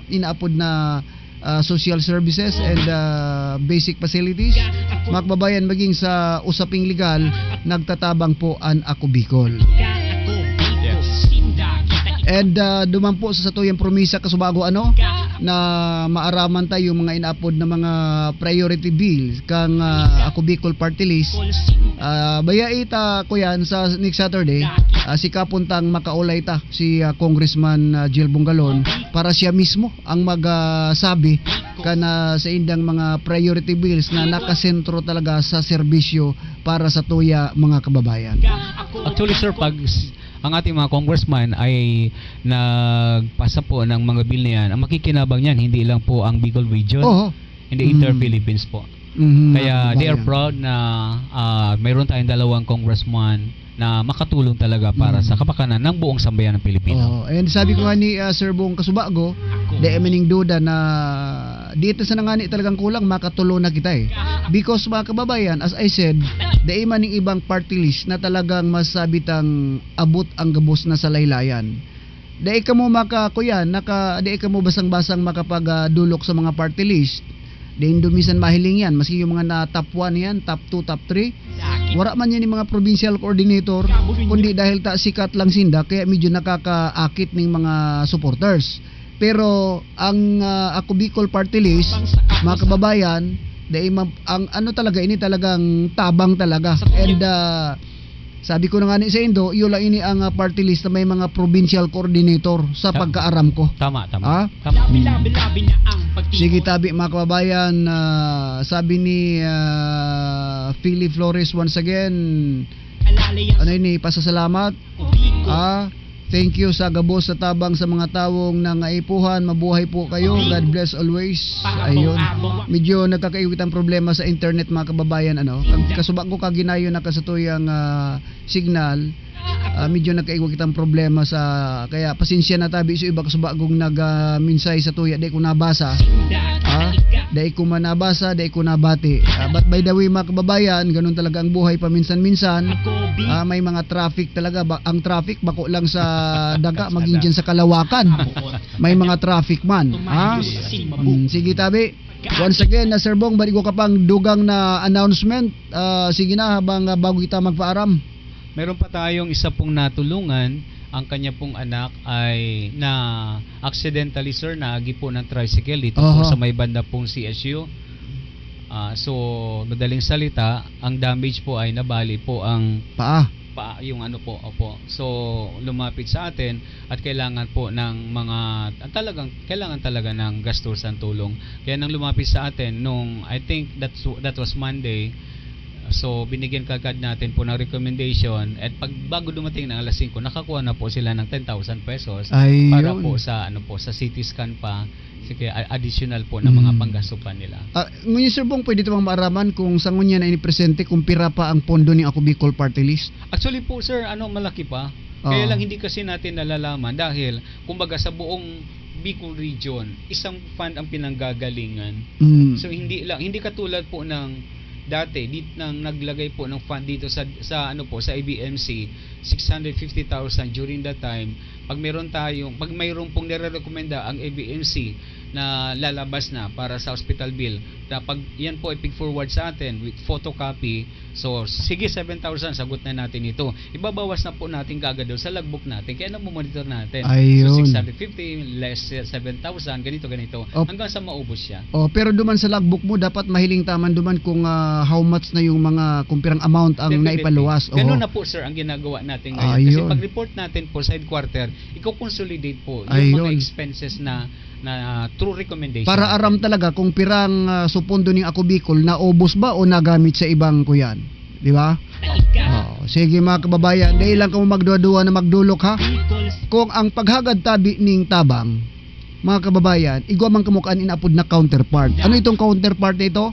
inaapod na ah, social services and ah, basic facilities. Mga kababayan, maging sa usaping legal, nagtatabang po an Ako Bicol. Ako, Bicol, sinda, kita, And ah, duman po sa satuyang promisa, kasubago, ano, na maaraman tayo mga inaapod na mga priority bills kang ah, Ako Bicol Party List. Bicol, sinda. Ah, baya ita ko yan sa next Saturday, ah, sikapon tang makaulay ta si ah, Congressman ah, Jill Bongalon para siya mismo ang magsabi kana sa indang mga priority bills na nakasentro talaga sa serbisyo para sa tuya, mga kababayan. Actually, sir, pag s- ang ating mga congressman ay nagpasa po ng mga bill na yan, ang makikinabang niyan, hindi lang po ang Bicol region, Oo. hindi Mm. inter-Philippines po. Mhm, Kaya mga they are kababayan. Proud na ah, mayroon tayong dalawang congressman na makatulong talaga para Mm. sa kapakanan ng buong sambayan ng Pilipino. Oh, and sabi ko nga ni ah, Sir Bong Kasubago, di maning duda na dito sa nangani talagang kulang, makatulo na kita eh. Because, mga kababayan, as I said, dai man ning ibang party list na talagang masabi tang abot ang gabos na salaylayan. Dai kamo maka, kuya, naka, dai kamo basang-basang makapag ah, dulok sa mga party list. Dai ndo minsan mahiling yan, maski yung mga na top one yan, top two, top three. Wala man yan yung mga provincial coordinator, kundi dahil ta sikat lang sinda, kaya medyo nakakaakit ning mga supporters. Pero ang ah, Ako Bicol Party List, mga kababayan, dai ma- ang ano talaga, ini talagang tabang talaga. And ah, sabi ko na nga ni sa Indo, iyo lang ini ang ah, party list na may mga provincial coordinator sa Ta- pagkaaram ko. Tama, tama. Ha? Tama. Labi, labi, labi na ang pagtipon. Sige, tabi, mga kababayan, ah, sabi ni ah, Philly Flores once again, Alalay ang ano ini, pasasalamat. Bicol. Ah, thank you sa gabos sa tabang sa mga tawong nangaipuhan. Mabuhay po kayo. God bless always. Ayun. Medyo nagkakaiwit ang problema sa internet, mga kababayan, ano. Kag kasubag ko kaginayo na kasatuyang ah, signal. Ah, medyo nagkaiwit ang problema sa, kaya pasensya na tabi sa iba kasubagong nag ah, minsay sa tuya, di ko nabasa. Ah, di ko man nabasa, di ko nabati. Ah, but by the way, mga kababayan, ganun talaga ang buhay paminsan-minsan. Ah, may mga traffic talaga. Ba, ang traffic bako lang sa daga, maging dyan sa kalawakan. May mga traffic man. Ha? Mm, sige, tabi. Once again, na Sir Bong, bali ko ka pang dugang na announcement. Ah, sige na, habang ah, bago kita magpaaram. Meron pa tayong isa pong natulungan. Ang kanya pong anak ay na accidentally, sir, naagi po ng tricycle dito po Aha. Sa may banda pong C S U. Ah, so, madaling salita, ang damage po ay nabali po ang Paa. pa yung ano po, opo. So, lumapit sa atin at kailangan po ng mga, talagang, kailangan talaga ng gastusan, tulong. Kaya nang lumapit sa atin nung, I think that's, that was Monday, so binigyan kagad natin po ng recommendation at pag, bago dumating ng alas singko, nakakuha na po sila ng ten thousand pesos Ayun. Para po sa, ano po, sa C T scan pa. Sige, a- additional po na mga Mm. panggasto pa nila. Ah, ngunyan, Sir Bong, pwede ito bang maaraman kung sa ngunyan na inipresente kung pira pa ang pondo ni Ako Bicol Party List? Actually po, sir, ano, malaki pa. Oo. Kaya lang hindi kasi natin nalalaman dahil, kumbaga, sa buong Bicol region, isang fund ang pinanggagalingan. Mm. So, hindi lang, hindi katulad po ng dati, di, nang naglagay po ng fund dito sa, sa, ano po, sa A B M C, six hundred fifty thousand during that time. Pag meron tayong, pag mayroon pong nirerekomenda ang A B M C na lalabas na para sa hospital bill. Na pag yan po ipig-forward sa atin with photocopy, so sige, seven thousand, sagot na natin ito. Ibabawas na po natin kaagad doon sa logbook natin. Kaya namomonitor natin. Ayun. So six hundred fifty less seven thousand, ganito, ganito. Op. Hanggang sa maubos siya. Oh, pero duman sa logbook mo, dapat mahiling taman duman kung, ah, how much na yung mga, kung pirang amount ang Definitely. Naipaluwas. Ganun Oo. na po, sir, ang ginagawa natin ngayon. Kasi Ayun. Pag-report natin po sa headquarter, i-consolidate po yung Ayun. Mga expenses na, na through recommendation Para natin. Aram talaga kung pirang, ah, supondo ning Ako Bicol naubos ba o nagamit sa ibang kuyan. Di ba? Oo. Sige, mga kababayan, dahil lang kamo magduwa-duwa na magdolok, ha? Kung ang paghagad tabi ning tabang, mga kababayan, igwa man kamo kan inapod na counterpart. Ano itong counterpart na ito?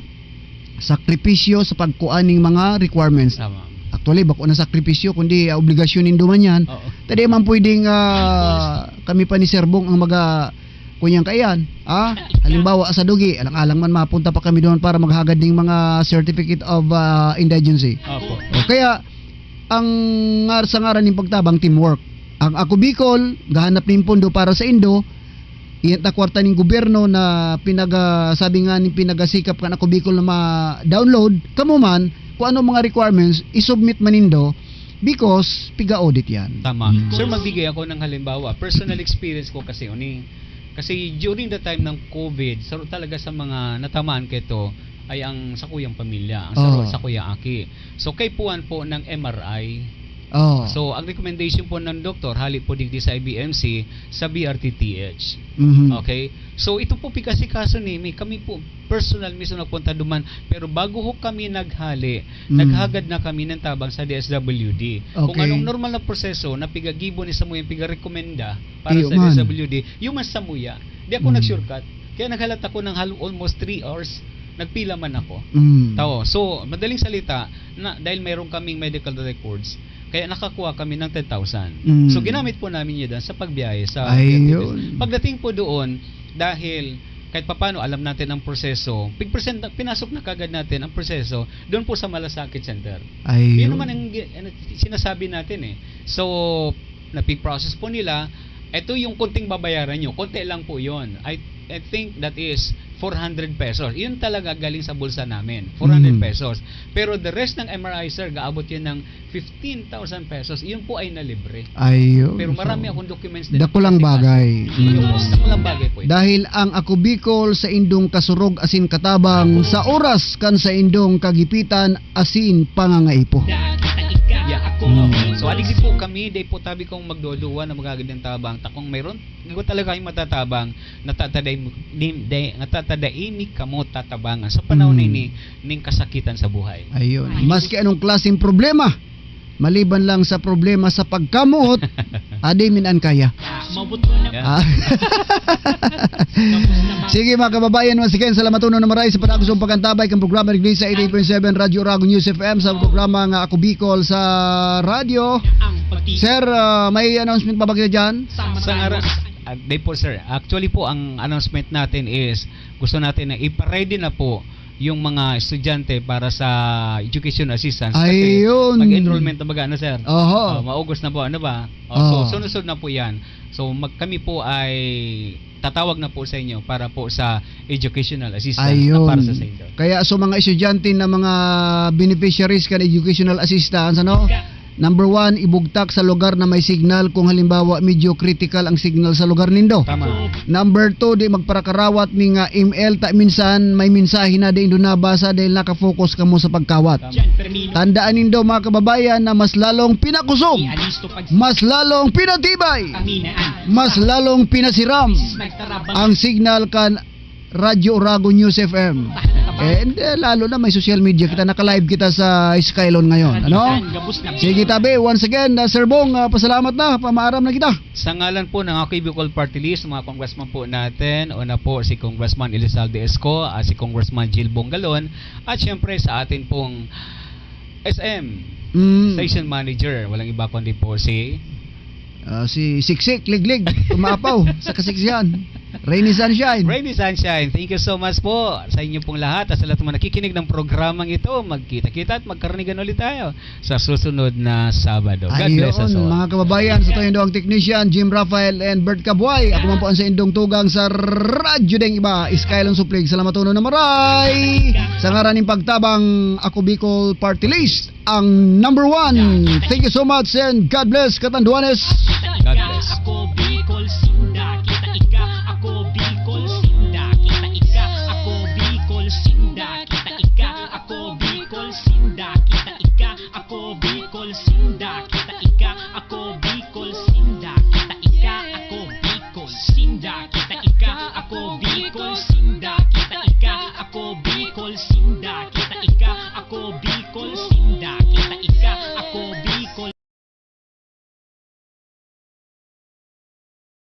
Sakripisyo sa pagkuha ning mga requirements. Tama. Actually, bako na sakripisyo, kundi, ah, obligasyon nindo man yan. Oo. Tadi man pwedeng, ah, kami pa ni Sir Bong ang maga-, kunyang kaiyan. Ah, halimbawa, sa Dugi, alang-alang man mapunta pa kami doon para maghagad ning mga certificate of, ah, indigency. Opo. O kaya, ang ngar-, sa ngaran ning pagtabang, teamwork. Ang Ako Bicol, gahanap ning pondo para sa indo, iyan ta kwarta ning gobyerno na pinaga-, sabi nga ning pinagasikap kan Ako Bicol na ma-download, kamo man, kung ano mga requirements, isubmit man nindo, because piga-audit yan. Tama. Mm. Sir, magbigay ako ng halimbawa. Personal experience ko kasi, uni. Kasi during the time ng COVID, saro talaga sa mga natamaan keto ay ang sakuyang pamilya, ang saro, Oh. sakuyang aki. So, kaipuhan po ng M R I. Oh. So, ang recommendation po ng doktor, hali po digdi sa I B M C, sa B R T T H. Mhm. Okay? So, ito po pikasikaso ni, may, kami po personal mismo nagpunta duman. Pero bago ho kami naghali, Mm. naghagad na kami ng tabang sa D S W D. Kung Okay. anong normal na proseso na pigagibo ni samuyang pigarekomenda para Iyo sa man. D S W D, yung man samuya. Di ako Mm. nag-shortcut. Kaya naghalat ako ng hal-, almost three hours. Nagpila man ako. Mm. Tao. So, madaling salita, na, dahil mayroon kaming medical records, kaya nakakuha kami ng ten thousand. Mm. So, ginamit po namin yun doon sa pagbiyahe sa Ayun. Pagdating po doon, dahil kahit papano alam natin ang proseso, pigpresenta-, pinasok na kagad natin ang proseso doon po sa Malasakit Center. Ayun. Yun naman ang gi-, ano, sinasabi natin eh. So, napig-process po nila, ito yung konting babayaran nyo, konti lang po yun. I, I think that is four hundred pesos. Yun talaga galing sa bulsa namin, four hundred Mm. pesos. Pero the rest ng M R I, sir, gaabot yun ng fifteen thousand pesos. Yun po ay nalibre. Ayun. Pero marami So, akong documents din. dakulang Kasi bagay. kaso, yun po, Mm. dakulang bagay po ito. Dahil ang Ako Bicol sa indong kasurog asin katabang, sa oras kan sa indong kagipitan asin pangangaipo. Yeah. Mm. So, aligid po kami, dahil po tabi kong magdodua na magagandang tabang. Takong mayroon, hindi ko talaga kayong matatabang, natatadai mo, di, di, natatadai mi kamo tatabangan sa panahon na Mm. ini, ning kasakitan sa buhay. Ayun. Ay. Maski anong klaseng problema, maliban lang sa problema sa pagkamoot, adi min an kaya. Mabot mo na. Yeah. Ah. Sige, mga kababayan, once again, salamat uno na maray sa patakusong pagkantabay kang programa ni Iglesia eighty-eight point seven Radyo Oragon News F M sa programa nga Ako Bicol sa radyo. Ang pati- Sir, ah, may announcement pa ba kita dyan? Sa Sa ngara-, ah, di po, sir. Actually po, ang announcement natin is gusto natin na ipa-ready na po yung mga estudyante para sa education assistance. Kasi Ayun. mag-enrollment na baga, ano, sir? Oho. Oh, maugos na po, ano ba? Oh, so, Oo. sunod-sunod na po yan. So, mag-, kami po ay tatawag na po sa inyo para po sa educational assistance na Ayun. para sa sender. Kaya sa mga estudyante na mga beneficiaries kan educational assistance, ano? Number one, ibugtak sa lugar na may signal kung halimbawa medyo critical ang signal sa lugar nindo. Tama. Number two, di magparakarawat ning, ah, M L ta minsan may mensahe na di indo nabasa dahil nakafocus kamo sa pagkawat. Tama. Tandaan nindo, mga kababayan, na mas lalong pinakusog, mas lalong pinatibay, mas lalong pinasiram ang signal kan Radyo Oragon News F M. And, eh, lalo na may social media kita, naka-live kita sa Skylon ngayon, ano? Sige, tabi, once again, ah, Sir Bong, ah, pasalamat na, pamaaram na kita. Sa ngalan po ng Ako Bicol Party List, mga congressman po natin, una po si Congressman Elizalde Esco, ah, si Congressman Jill Bongalon, at syempre sa atin pong S M Mm. station manager, walang iba kundi po si Ah, si Siksik Liglig, umaapaw sa kasiksihan. Rainy Sunshine. Rainy Sunshine, thank you so much po sa inyo pong lahat at sa lahat ng mga nakikinig ng programang ito. Magkita-kita at magkarinigan ulit tayo sa susunod na Sabado. God bless us Ayun, all. mga kababayan, sa tayo ang technician, Jim Rafael and Bert Cabuay. Ako man po ang sa indong tugang sa Radyo Deng Iba, Skylon Suplig. Salamat uno na maray. Sa ngaran ng pagtabang, Ako Bicol Party List, ang number one. Thank you so much and God bless, Katanduanes. God bless.